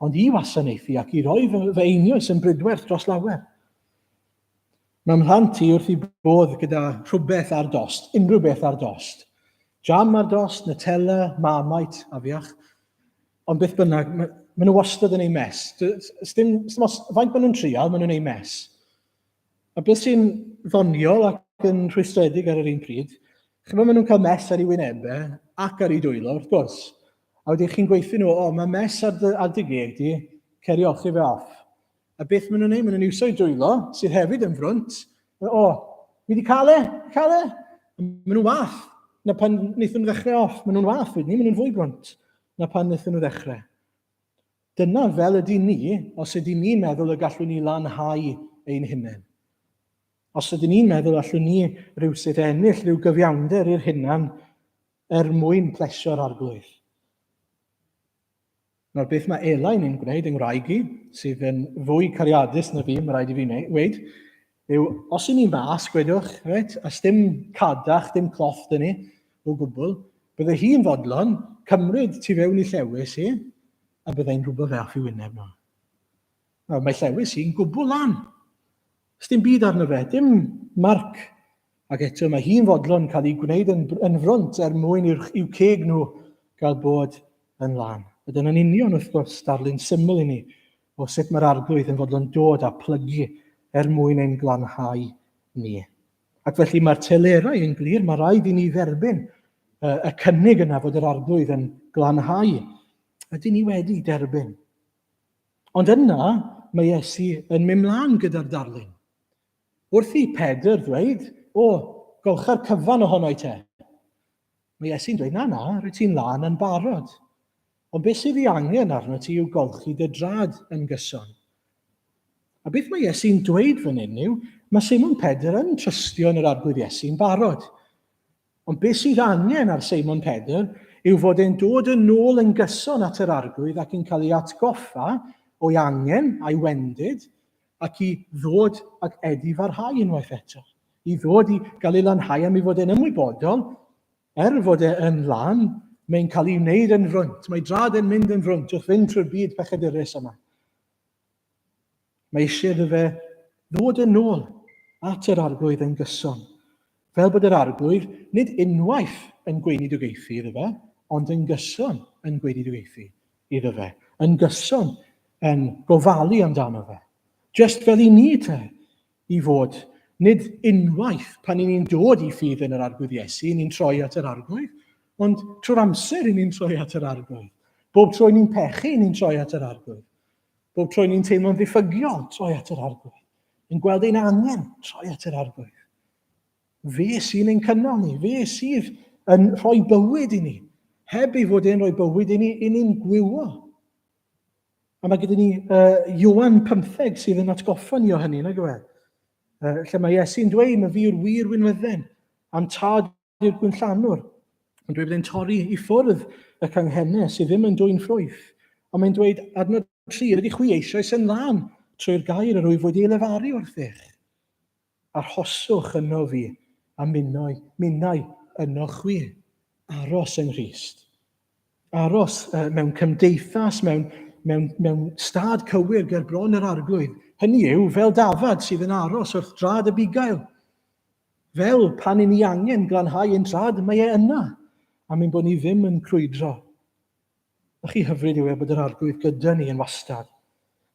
ond i wasanaethu ac i roi fy, fy einioes yn brydwerth dros lawer. Mae mhlant i wrth i bodd gyda rhywbeth ar dost, unrhyw beth ar dost. Jam ar dost, Nutella, Marmite, afiach. Ond beth bynnag, maen nhw wastad yn ei mes. Dim, dim os, faint maen nhw'n trial, maen nhw'n ei mes. A beth sy'n ddoniol ac yn rhwystredig ar yr un pryd, chymod maen nhw'n cael mess ar ei wynebau ac ar ei dwylo, wrth gwrs. A wedyn chi'n gweithio nhw, o, mae mess ar dy, ar dy geg di, cer i olchi fe off. A beth maen nhw'n neud? Maen nhw'n iwsio'u dwylo, sydd hefyd yn frwnt. O, fi wedi cael e, cael e. Maen nhw'n wath na pan wnaethon nhw ddechrau off. Maen nhw'n wath wedyn ni, maen nhw'n fwy brwnt na pan wnaethon nhw ddechrau. Dyna fel ydy ni, os ydy ni'n meddwl y gallwn ni lanhau ein hunain. Os ydyn ni'n meddwl allwn ni rywsut ennill rhyw gyfiawnder i'r hunan er mwyn plesio'r arglwydd. Nawr, beth mae Elain yn gwneud yng ngwraig i, sydd yn fwy cariadus na fi, mae rhaid i fi weud, yw os y'n ni'n mas, gwedwch, reit, a dim cadach, dim cloth dyn ni, o gwbl, bydde hi'n fodlon cymryd tu fewn i llewys hi, a byddai'n rhwbo fe off i wyneb nhw. Nawr, mae llewys hi'n gwbl lan. Dim byd arno fe, dim marc. Ac eto mae hi'n fodlon cael ei gwneud yn, yn frwnt er mwyn i'w ceg nhw gael bod yn lân. A dyna'n union, wrth gwrs, darlun syml i ni o sut mae'r arglwydd yn fodlon dod a plygu er mwyn ein glanhau ni. Ac felly mae'r telerau yn glir, mae rhaid i ni dderbyn y cynnig yna fod yr arglwydd yn glanhau. Ydyn ni wedi derbyn? Ond yna mae Iesu yn mynd mlaen gyda'r darlun. Wrth i Pedr ddweud, o, golcha'r cyfan ohono i te. Mae Iesu'n dweud, na, na, rwyt ti'n lân yn barod. Ond beth sydd ei angen arno ti yw golchi dy drad yn gyson. A beth mae Iesu'n dweud fan hyn yw, mae Seimon Pedr yn trystio yn yr Arglwydd Iesu'n barod. Ond beth sydd angen ar Seimon Pedr yw fod e'n dod yn ôl yn gyson at yr Arglwydd ac yn cael ei atgoffa o'i angen a'i wendid ac i ddod ac edifarhau unwaith eto. I ddod i gael ei lanhau am ei fod e'n ymwybodol, er fod e yn lan, mae'n cael ei wneud yn frwnt. Mae drad yn mynd yn frwnt wrth fynd trwy'r byd pechadurus yma. Mae eisiau iddo fe ddod yn ôl at yr arglwydd yn gyson, fel bod yr arglwydd nid unwaith yn gweinidogaethu iddo fe, ond yn gyson yn gweinidogaethu iddo fe, yn gyson yn gofalu amdano fe. Just fel i ni te, i fod, nid unwaith pan i ni'n dod i ffydd yn yr Arglwydd Iesu, ni'n troi at yr Arglwydd, ond trwy'r amser i ni'n troi at yr Arglwydd. Bob tro i ni'n pechu, ni'n troi at yr Arglwydd. Bob tro ni'n teimlo'n ddiffygiol, troi at yr Arglwydd. Yn gweld ein angen, troi at yr Arglwydd. Fe sy'n ein cynnal ni, fe sydd yn rhoi bywyd i ni. Heb ei fod e'n rhoi bywyd i ni, i ni'n gwywo. A mae gyda ni Ioan 15 sydd yn atgoffa ni o hynny, nag yw e? Lle mae Iesu'n dweud, mae fi yw'r wir winwydden, a'm tad yw'r gwinllanwr. Mae'n dweud bod e'n torri i ffwrdd y canghennau sydd ddim yn dwyn ffrwyth. Ond mae'n dweud, adnod 3, rydych chwi eisoes yn lân trwy'r gair yr wyf wedi ei lefaru wrthych. Arhoswch yno fi, a minnau, minnau yno chwi. Aros yng Nghrist. Aros mewn cymdeithas, mewn, mewn, mewn stad cywir ger bron yr arglwydd. Hynny yw, fel dafad sydd yn aros wrth drad y bugail. Fel pan i ni angen glanhau ein trad, mae e yna, am ein bod ni ddim yn crwydro. A chi hyfryd yw e bod yr arglwydd gyda ni yn wastad,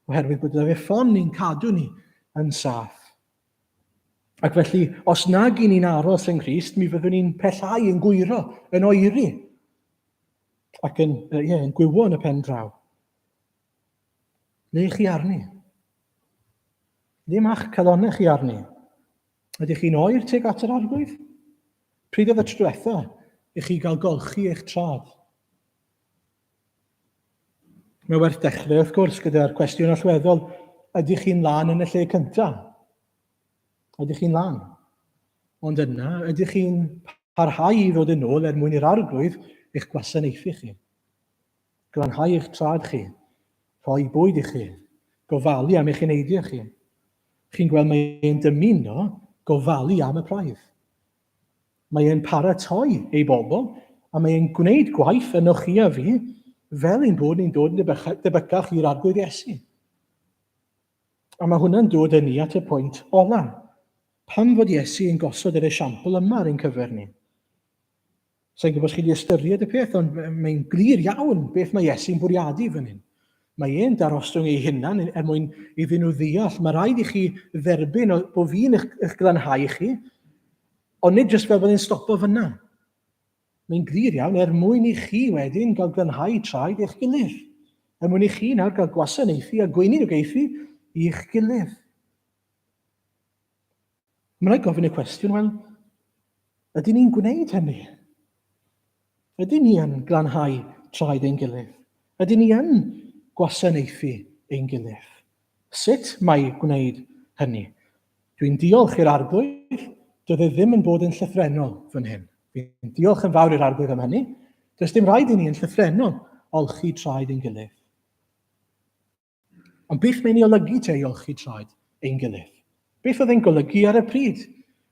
oherwydd bod fe ffon ni'n cadw ni yn saff. Ac felly, os nag i ni'n aros yng Nghrist, mi fyddwn ni'n pellhau, yn gwyro, yn oeri, ac yn, ie, yn gwywo yn y pen draw. Le chi arni? Ddim a'ch calonnau chi arni. Ydych chi'n oer tuag at yr arglwydd? Pryd oedd y tro diwetha i chi gael golchi eich trad? Mae werth dechrau, wrth gwrs, gyda'r cwestiwn allweddol, ydych chi'n lân yn y lle cyntaf? Ydych chi'n lân? Ond yna, ydych chi'n parhau i ddod yn ôl er mwyn i'r arglwydd eich gwasanaethu chi? Glanhau eich trad chi, rhoi bwyd i chi, gofalu am eich eneidiau chi. Chi'n gweld mae e'n dymuno gofalu am y praidd. Mae e'n paratoi ei bobl a mae e'n gwneud gwaith yno chi a fi fel ein bod ni'n dod yn debycach i'r Arglwydd Iesu. A mae hwnna'n dod â ni at y pwynt ola. Pam fod Iesu yn gosod yr esiampl yma ar ein cyfer ni? Sa'n gwybod os chi wedi ystyried y peth, ond mae'n glir iawn beth mae Iesu'n bwriadu fan hyn. Mae e'n darostwng ei hunan er mwyn iddyn nhw ddeall. Mae rhaid i chi dderbyn bod fi'n eich, eich glanhau chi, ond nid jyst fel bod e'n stopo fyna. Mae'n glir iawn er mwyn i chi wedyn gael glanhau traed eich gilydd. Er mwyn i chi nawr gael gwasanaethu a gweinidogaethu i'ch gilydd. Mae'n rhaid gofyn y cwestiwn, wel, Ydyn ni'n gwneud hynny? Ydyn ni yn glanhau traed ein gilydd? Ydyn ni yn gwasanaethu ein gilydd? Sut mae gwneud hynny? Dwi'n diolch i'r Arglwydd, doedd e ddim yn bod yn llythrennol fan hyn. Fi'n diolch yn fawr i'r Arglwydd am hynny. Does dim rhaid i ni yn llythrennol olchi traed ein gilydd. Ond beth mae'n ei olygu te i olchi traed ein gilydd? Beth oedd e'n golygu ar y pryd?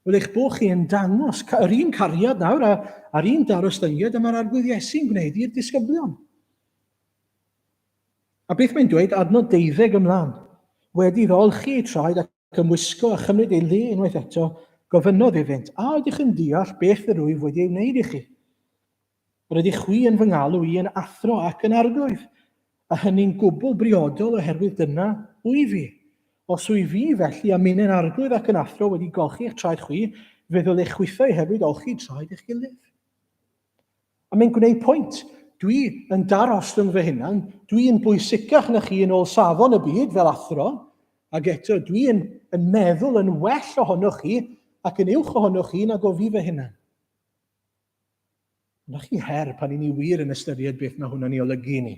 Wel, eich bod chi yn dangos yr un cariad nawr a, a'r un darostyngiad y mae'r Arglwydd Iesu'n gwneud i'r disgyblion. A beth mae'n dweud adnod deuddeg ymlaen? Wedi iddo olchi ei traed ac ymwisgo a chymryd ei le unwaith eto, gofynnodd iddynt, A ydych yn deall beth yr wyf wedi ei wneud i chi? Yr ydych chwi yn fy ngalw i yn athro ac yn arglwydd, a hynny'n gwbl briodol oherwydd dyna wyf fi. Os wyf fi felly a minnau'n arglwydd ac yn athro wedi golchi eich traed chwi, fe ddylech chwithau hefyd olchi traed eich gilydd. A mae'n gwneud pwynt. Dwi yn darostwng fy hunan, dwi yn bwysicach na chi yn ôl safon y byd fel athro, ac eto dwi yn, yn meddwl yn well ohonoch chi ac yn uwch ohonoch chi nag o fi fy hunan. Na chi her pan i ni wir yn ystyried beth mae hwnna'n ei olygu i ni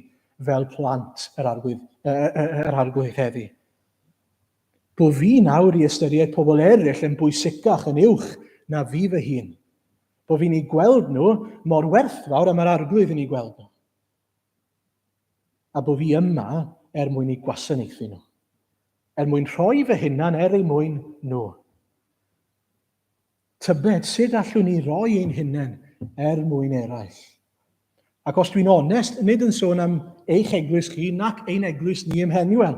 fel plant yr arglwydd, yr arglwydd heddi. Bo fi nawr i ystyried pobl eraill yn bwysicach, yn uwch na fi fy hun. Bo fi'n ei gweld nhw mor werthfawr a mae'r arglwydd yn ei gweld nhw. A bo fi yma er mwyn eu gwasanaethu nhw. Er mwyn rhoi fy hunan er eu mwyn nhw. Tybed sut allwn ni roi ein hunain er mwyn eraill? Ac os dwi'n onest, nid yn sôn am eich eglwys chi nac ein eglwys ni ym Mhenuel,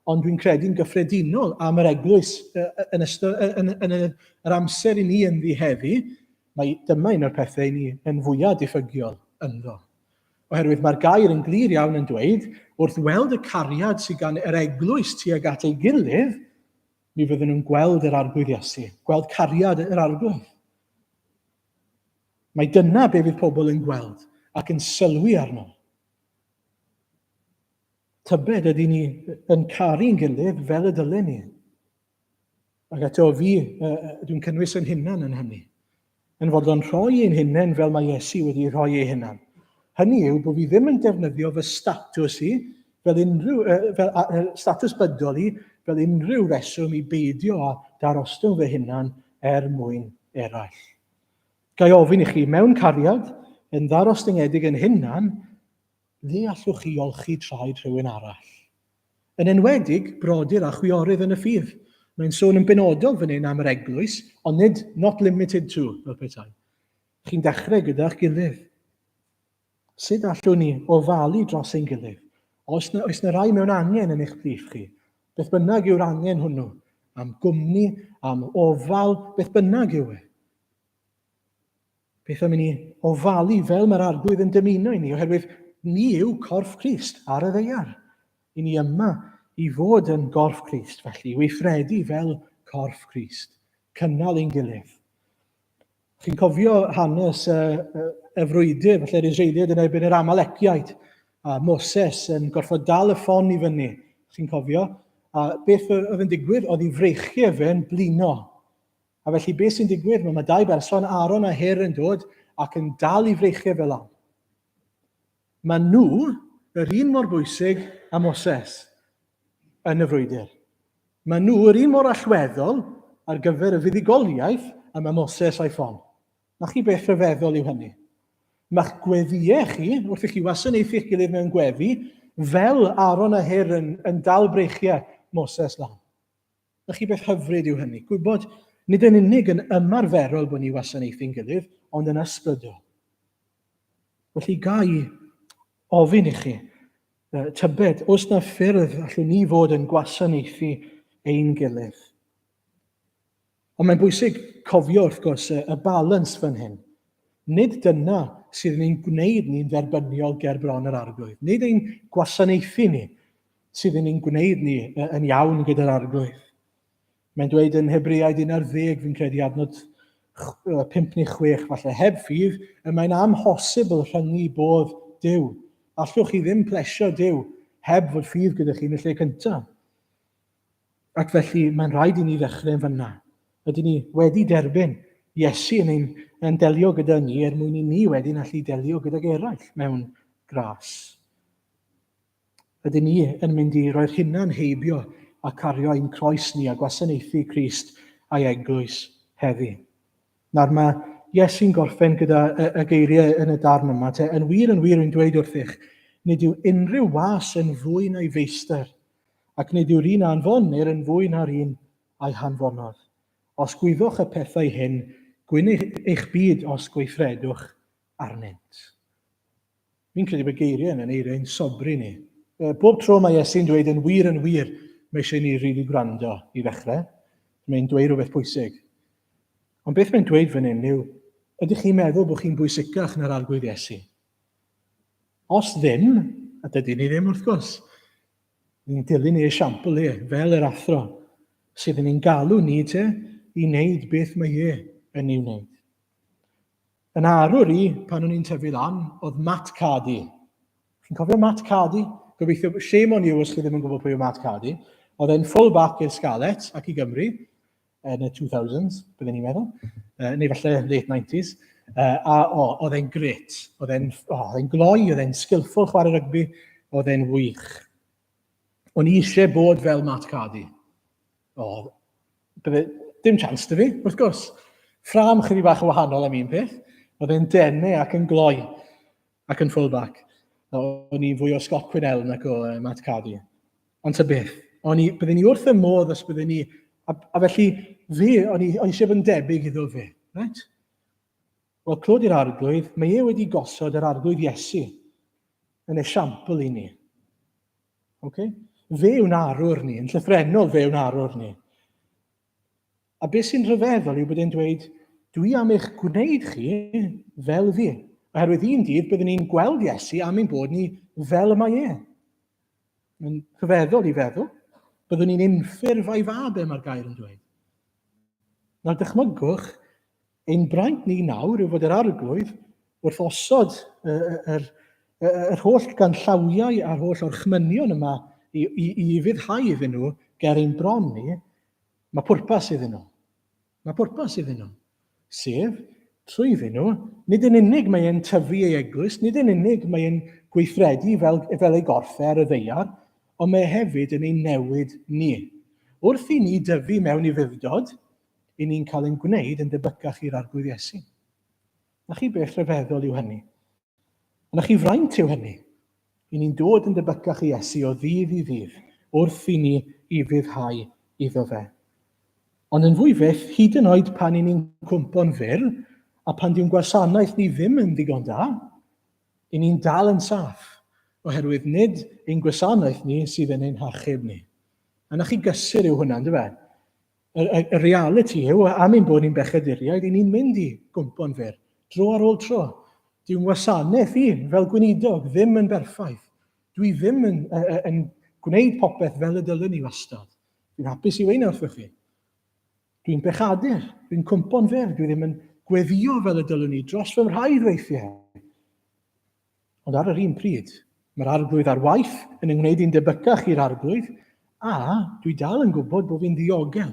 ond dwi'n credu'n gyffredinol am yr eglwys yn, ystod, yn, yn, yn yr amser i ni ynddi heddi, mae dyma un o'r pethau i ni yn fwyaf diffygiol ynddo. Oherwydd mae'r gair yn glir iawn yn dweud, wrth weld y cariad sydd gan yr eglwys tuag at ei gilydd, Mi fydden nhw'n gweld yr Arglwydd Iesu, gweld cariad yr Arglwydd. Mae dyna be fydd pobl yn gweld ac yn sylwi arno. Tybed ydy ni yn caru'n gilydd fel y dylen ni. Ac eto fi, dwi'n cynnwys yn hunan yn hynny. Yn fodlon rhoi ein hunain fel mae Iesu wedi rhoi ei hunan. Hynny yw bod fi ddim yn defnyddio fy statws i fel unrhyw, fel, statws bydol i, fel unrhyw reswm i beidio â darostwng fy hunan er mwyn eraill. Ga i ofyn i chi, mewn cariad, yn ddarostyngedig yn hunan, le allwch chi olchi traed rhywun arall? Yn enwedig brodyr a chwiorydd yn y ffydd. Mae'n sôn yn benodol fan hyn am yr eglwys, ond nid not limited to, fel petai. Chi'n dechrau gyda'ch gilydd. Sut allwn ni ofalu dros ein gilydd? Oes na, oes na rai mewn angen yn eich plith chi? Beth bynnag yw'r angen hwnnw, am gwmni, am ofal, beth bynnag yw e. Beth am i ni ofalu fel mae'r Arglwydd yn dymuno i ni, oherwydd ni yw corff Crist ar y ddeiar. I ni yma i fod yn gorff Crist, felly, i weithredu fel corff Crist, cynnal ein gilydd. Chi'n cofio hanes y, y, y frwydr, felly'r Israeliaid yn erbyn yr Amaleciaid, a Moses yn gorfod dal y ffon i fyny. Chi'n cofio? A beth oedd yn digwydd? Oedd ei freichiau fe'n blino. A felly beth sy'n digwydd? Mae dau berson, Aaron a Hur, yn dod ac yn dal i freichiau fel lan. Mae nhw yr un mor bwysig â Moses yn y frwydr. Mae nhw yr un mor allweddol ar gyfer y fuddugoliaeth a mae Moses a'i ffon. Na chi beth rhyfeddol yw hynny. Mae'ch gweddïau chi, wrth i chi wasanaethu'ch gilydd mewn gweddi, fel Aaron a Hur yn, yn dal breichiau Moses lan. Na chi beth hyfryd yw hynny, gwybod nid yn unig yn ymarferol bod ni wasanaethu'n gilydd, ond yn ysbrydol. Felly ga i ofyn i chi, tybed, oes na ffyrdd allwn ni fod yn gwasanaethu ein gilydd? Ond mae'n bwysig cofio, wrth gwrs, y, y balans fan hyn. Nid dyna sydd yn ein gwneud ni'n dderbyniol ger bron yr Arglwydd. Nid ein gwasanaethu ni sydd yn ein gwneud ni yn iawn gyda'r Arglwydd. Mae'n dweud yn Hebreaid 11, fi'n credu adnod 5 neu 6 falle, heb ffydd, y mae'n amhosibl rhyngu bodd Duw. Allwch chi ddim plesio Duw heb fod ffydd gyda chi yn y lle cyntaf. Ac felly mae'n rhaid i ni ddechrau yn fanna. Ydyn ni wedi derbyn Iesu yn, ein, yn delio gyda ni er mwyn i ni wedyn allu delio gydag eraill mewn gras. Ydyn ni yn mynd i roi'r hunan heibio a cario ein croes ni a gwasanaethu Crist a'i eglwys heddi? Nawr mae Iesu'n gorffen gyda y, y geiriau yn y darn yma, te, yn wir, yn wir, rwy'n dweud wrthych, nid yw unrhyw was yn fwy na'i feistr, ac nid yw'r un a anfonir yn fwy na'r un a'i hanfonodd. Os gwyddoch y pethau hyn, gwyn eich, eich byd os gweithredwch arnynt. Fi'n credu bod geiriau yna'n eiriau ein sobri ni. Bob tro mae Iesu'n dweud yn wir yn wir, mae eisiau ni rili gwrando i ddechrau. Mae'n dweud rhywbeth pwysig. Ond beth mae'n dweud fan hyn yw, ydych chi'n meddwl bod chi'n bwysicach na'r Arglwydd Iesu? Os ddim, a dydyn ni ddim wrth gwrs, ni'n dilyn ei esiampl e, fel yr athro, sydd yn ein galw ni te i wneud beth mae e yn ei wneud. Yn arwr i, pan o'n i'n tyfu lan, oedd Matt Cardy. Chi'n cofio Matt Cardy? Gobeithio, shame on you os chi ddim yn gwybod pwy yw Matt Cardy. Oedd e'n full back i'r Scarlets ac i Gymru yn y 2000s, byddwn ni'n meddwl, neu falle late 90s. A o, oedd e'n gret. Oedd e'n oh, oedd e'n gloi, oedd e'n skillful chwarae rygbi, oedd e'n wych. O'n i eisiau bod fel Matt Cardy. O, bydde, dim chance dy fi, wrth gwrs. Ffram chydig bach yn wahanol am un peth. Oedd e'n dene ac yn gloi ac yn full back. O'n i'n fwy o Scott Quinnell nac o Matt Cardy. Ond ta beth, o'n i, bydden ni wrth y modd os bydden ni... A, a felly, fe, o'n i, o'n i eisiau bod yn debyg iddo fe. Right? Wel, clod i'r arglwydd, mae e wedi gosod yr arglwydd Iesu yn esiampl i ni. Okay? Fe yw'n arwr ni, yn llythrenol fe yw'n arwr ni. A beth sy'n rhyfeddol yw bod e'n dweud, dwi am eich gwneud chi fel fi. Oherwydd un dydd byddwn ni'n gweld Iesu am ein bod ni fel y mae e. Mae'n rhyfeddol i feddwl. Byddwn ni'n unffurf a'i fab e, mae'r gair yn dweud. Nawr dychmygwch, ein braint ni nawr yw fod yr arglwydd wrth osod yr, yr, yr holl ganllawiau a'r holl orchmynion yma i, i, i ufuddhau iddyn nhw ger ein bron ni, mae pwrpas iddyn nhw. Mae pwrpas iddyn nhw. Sef, trwyddyn nhw, nid yn unig mae e'n tyfu ei eglwys, nid yn unig mae e'n gweithredu fel, fel ei gorff e ar y ddaear, ond mae e hefyd yn ei newid ni. Wrth i ni dyfu mewn i fuddod, i ni'n cael ein gwneud yn debycach i'r Arglwydd Iesu. Na chi beth rhyfeddol yw hynny. Na chi fraint yw hynny. I ni'n dod yn debycach i Iesu o ddydd i ddydd wrth i ni ufuddhau iddo fe. Ond yn fwy fyth, hyd yn oed pan i ni'n cwmpo'n fyr, a pan dyw'n gwasanaeth ni ddim yn ddigon da, i ni'n dal yn saff, oherwydd nid ein gwasanaeth ni sydd yn ein hachub ni. A na chi gysur yw hwnna, ynddo fe? Y, y, y reality yw, am ein bod ni'n bechaduriaid, i ni'n mynd i gwmpo'n fyr, dro ar ôl tro. Dyw'n gwasanaeth i, fel gweinidog, ddim yn berffaith. Dwi ddim yn, yn, yn gwneud popeth fel y dylwn i wastad. Dwi'n hapus i weud wrthych chi. Dwi'n bechadur, dwi'n cwmpo'n fyr, dwi ddim yn gweddio fel y dylwn i dros fy mrhaidd weithiau. Ond ar yr un pryd, mae'r arglwydd ar waith yn yng ngwneud i'n debycach i'r arglwydd, a dwi dal yn gwybod bod fi'n ddiogel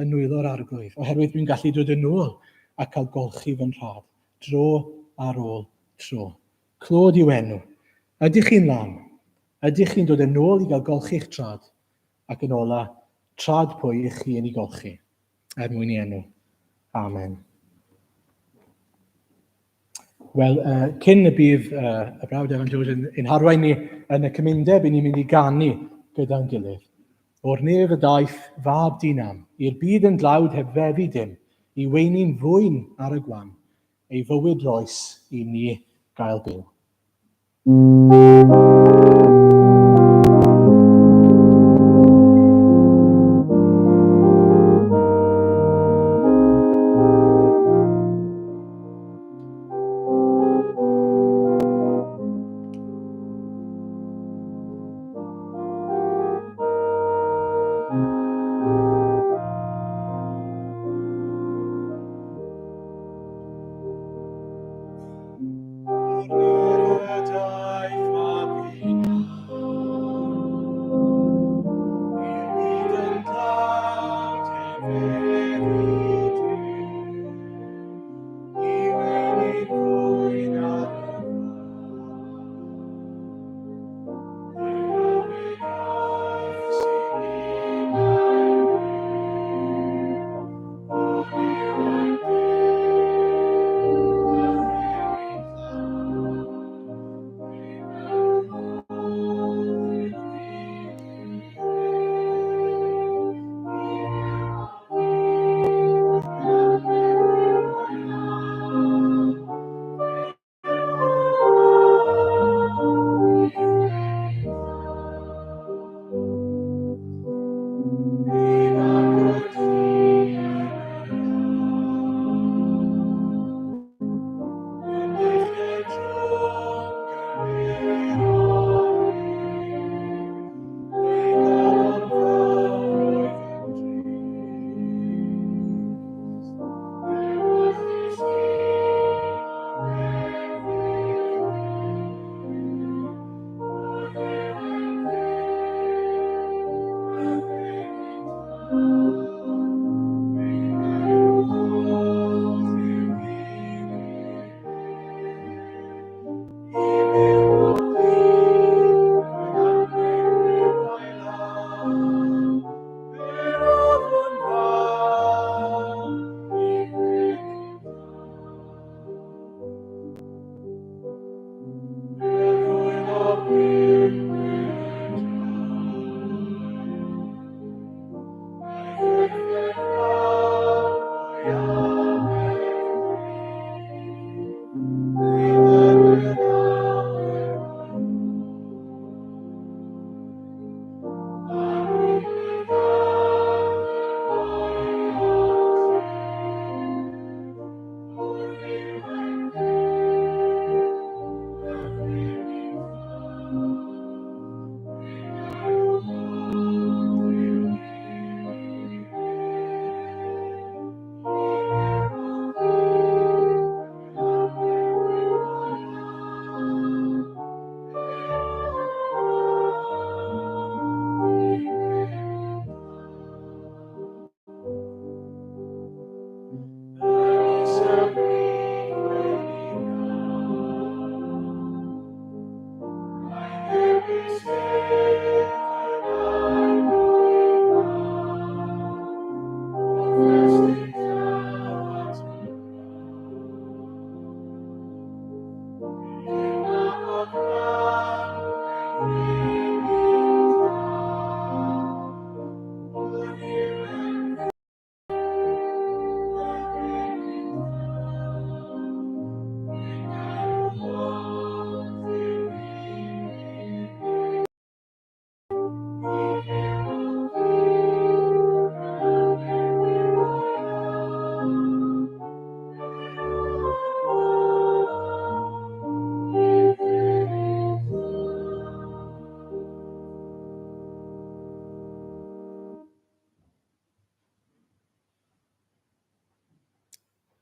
yn nwylo'r arglwydd, oherwydd dwi'n gallu dod yn ôl a cael golchi fy nhrad, dro ar ôl tro. Clod i'w enw. Ydych chi'n lan? Ydych chi'n dod yn ôl i gael golchi'ch trad? Ac yn ola, trad pwy ych chi yn ei golchi? Er mwyn i enw. Amen. Wel, uh, cyn y bydd uh, y brawd Evan Jones yn, yn harwain ni yn y cymundeb, i ni'n mynd i ganu gyda'n gilydd. O'r nef y daeth fab dyn am, i'r byd yn dlawd heb feddu dim, i weini'n fwyn ar y gwan, ei fywyd roes i ni gael byw.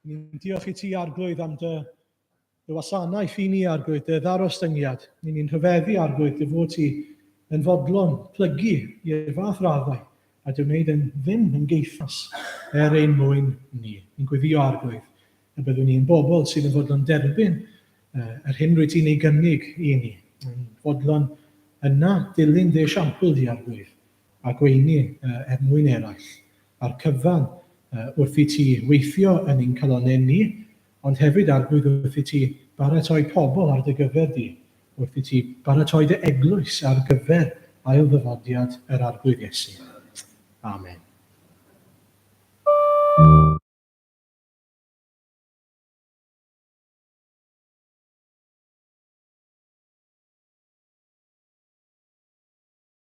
Ni'n diolch i ti, Arglwydd, am dy, dy wasanaeth i ni, Arglwydd, dy ddarostyngiad. Ni'n ni'n rhyfeddu, Arglwydd, dy fod ti yn fodlon plygu i'r fath raddau a dy wneud yn ddim yn geithas er ein mwyn ni. Ni'n gweddio, Arglwydd, y byddwn ni'n bobl sydd yn fodlon derbyn yr hyn rwyt ti'n ei gynnig i ni. Yn fodlon yna dilyn dy esiampl di, Arglwydd, a gweini er mwyn eraill. a'r cyfan wrth i ti weithio yn ein calonnau ni, ond hefyd, Arglwydd, wrth i ti baratoi pobl ar dy gyfer di, wrth i ti baratoi dy eglwys ar gyfer ail-ddyfodiad yr Arglwydd Iesu. Amen.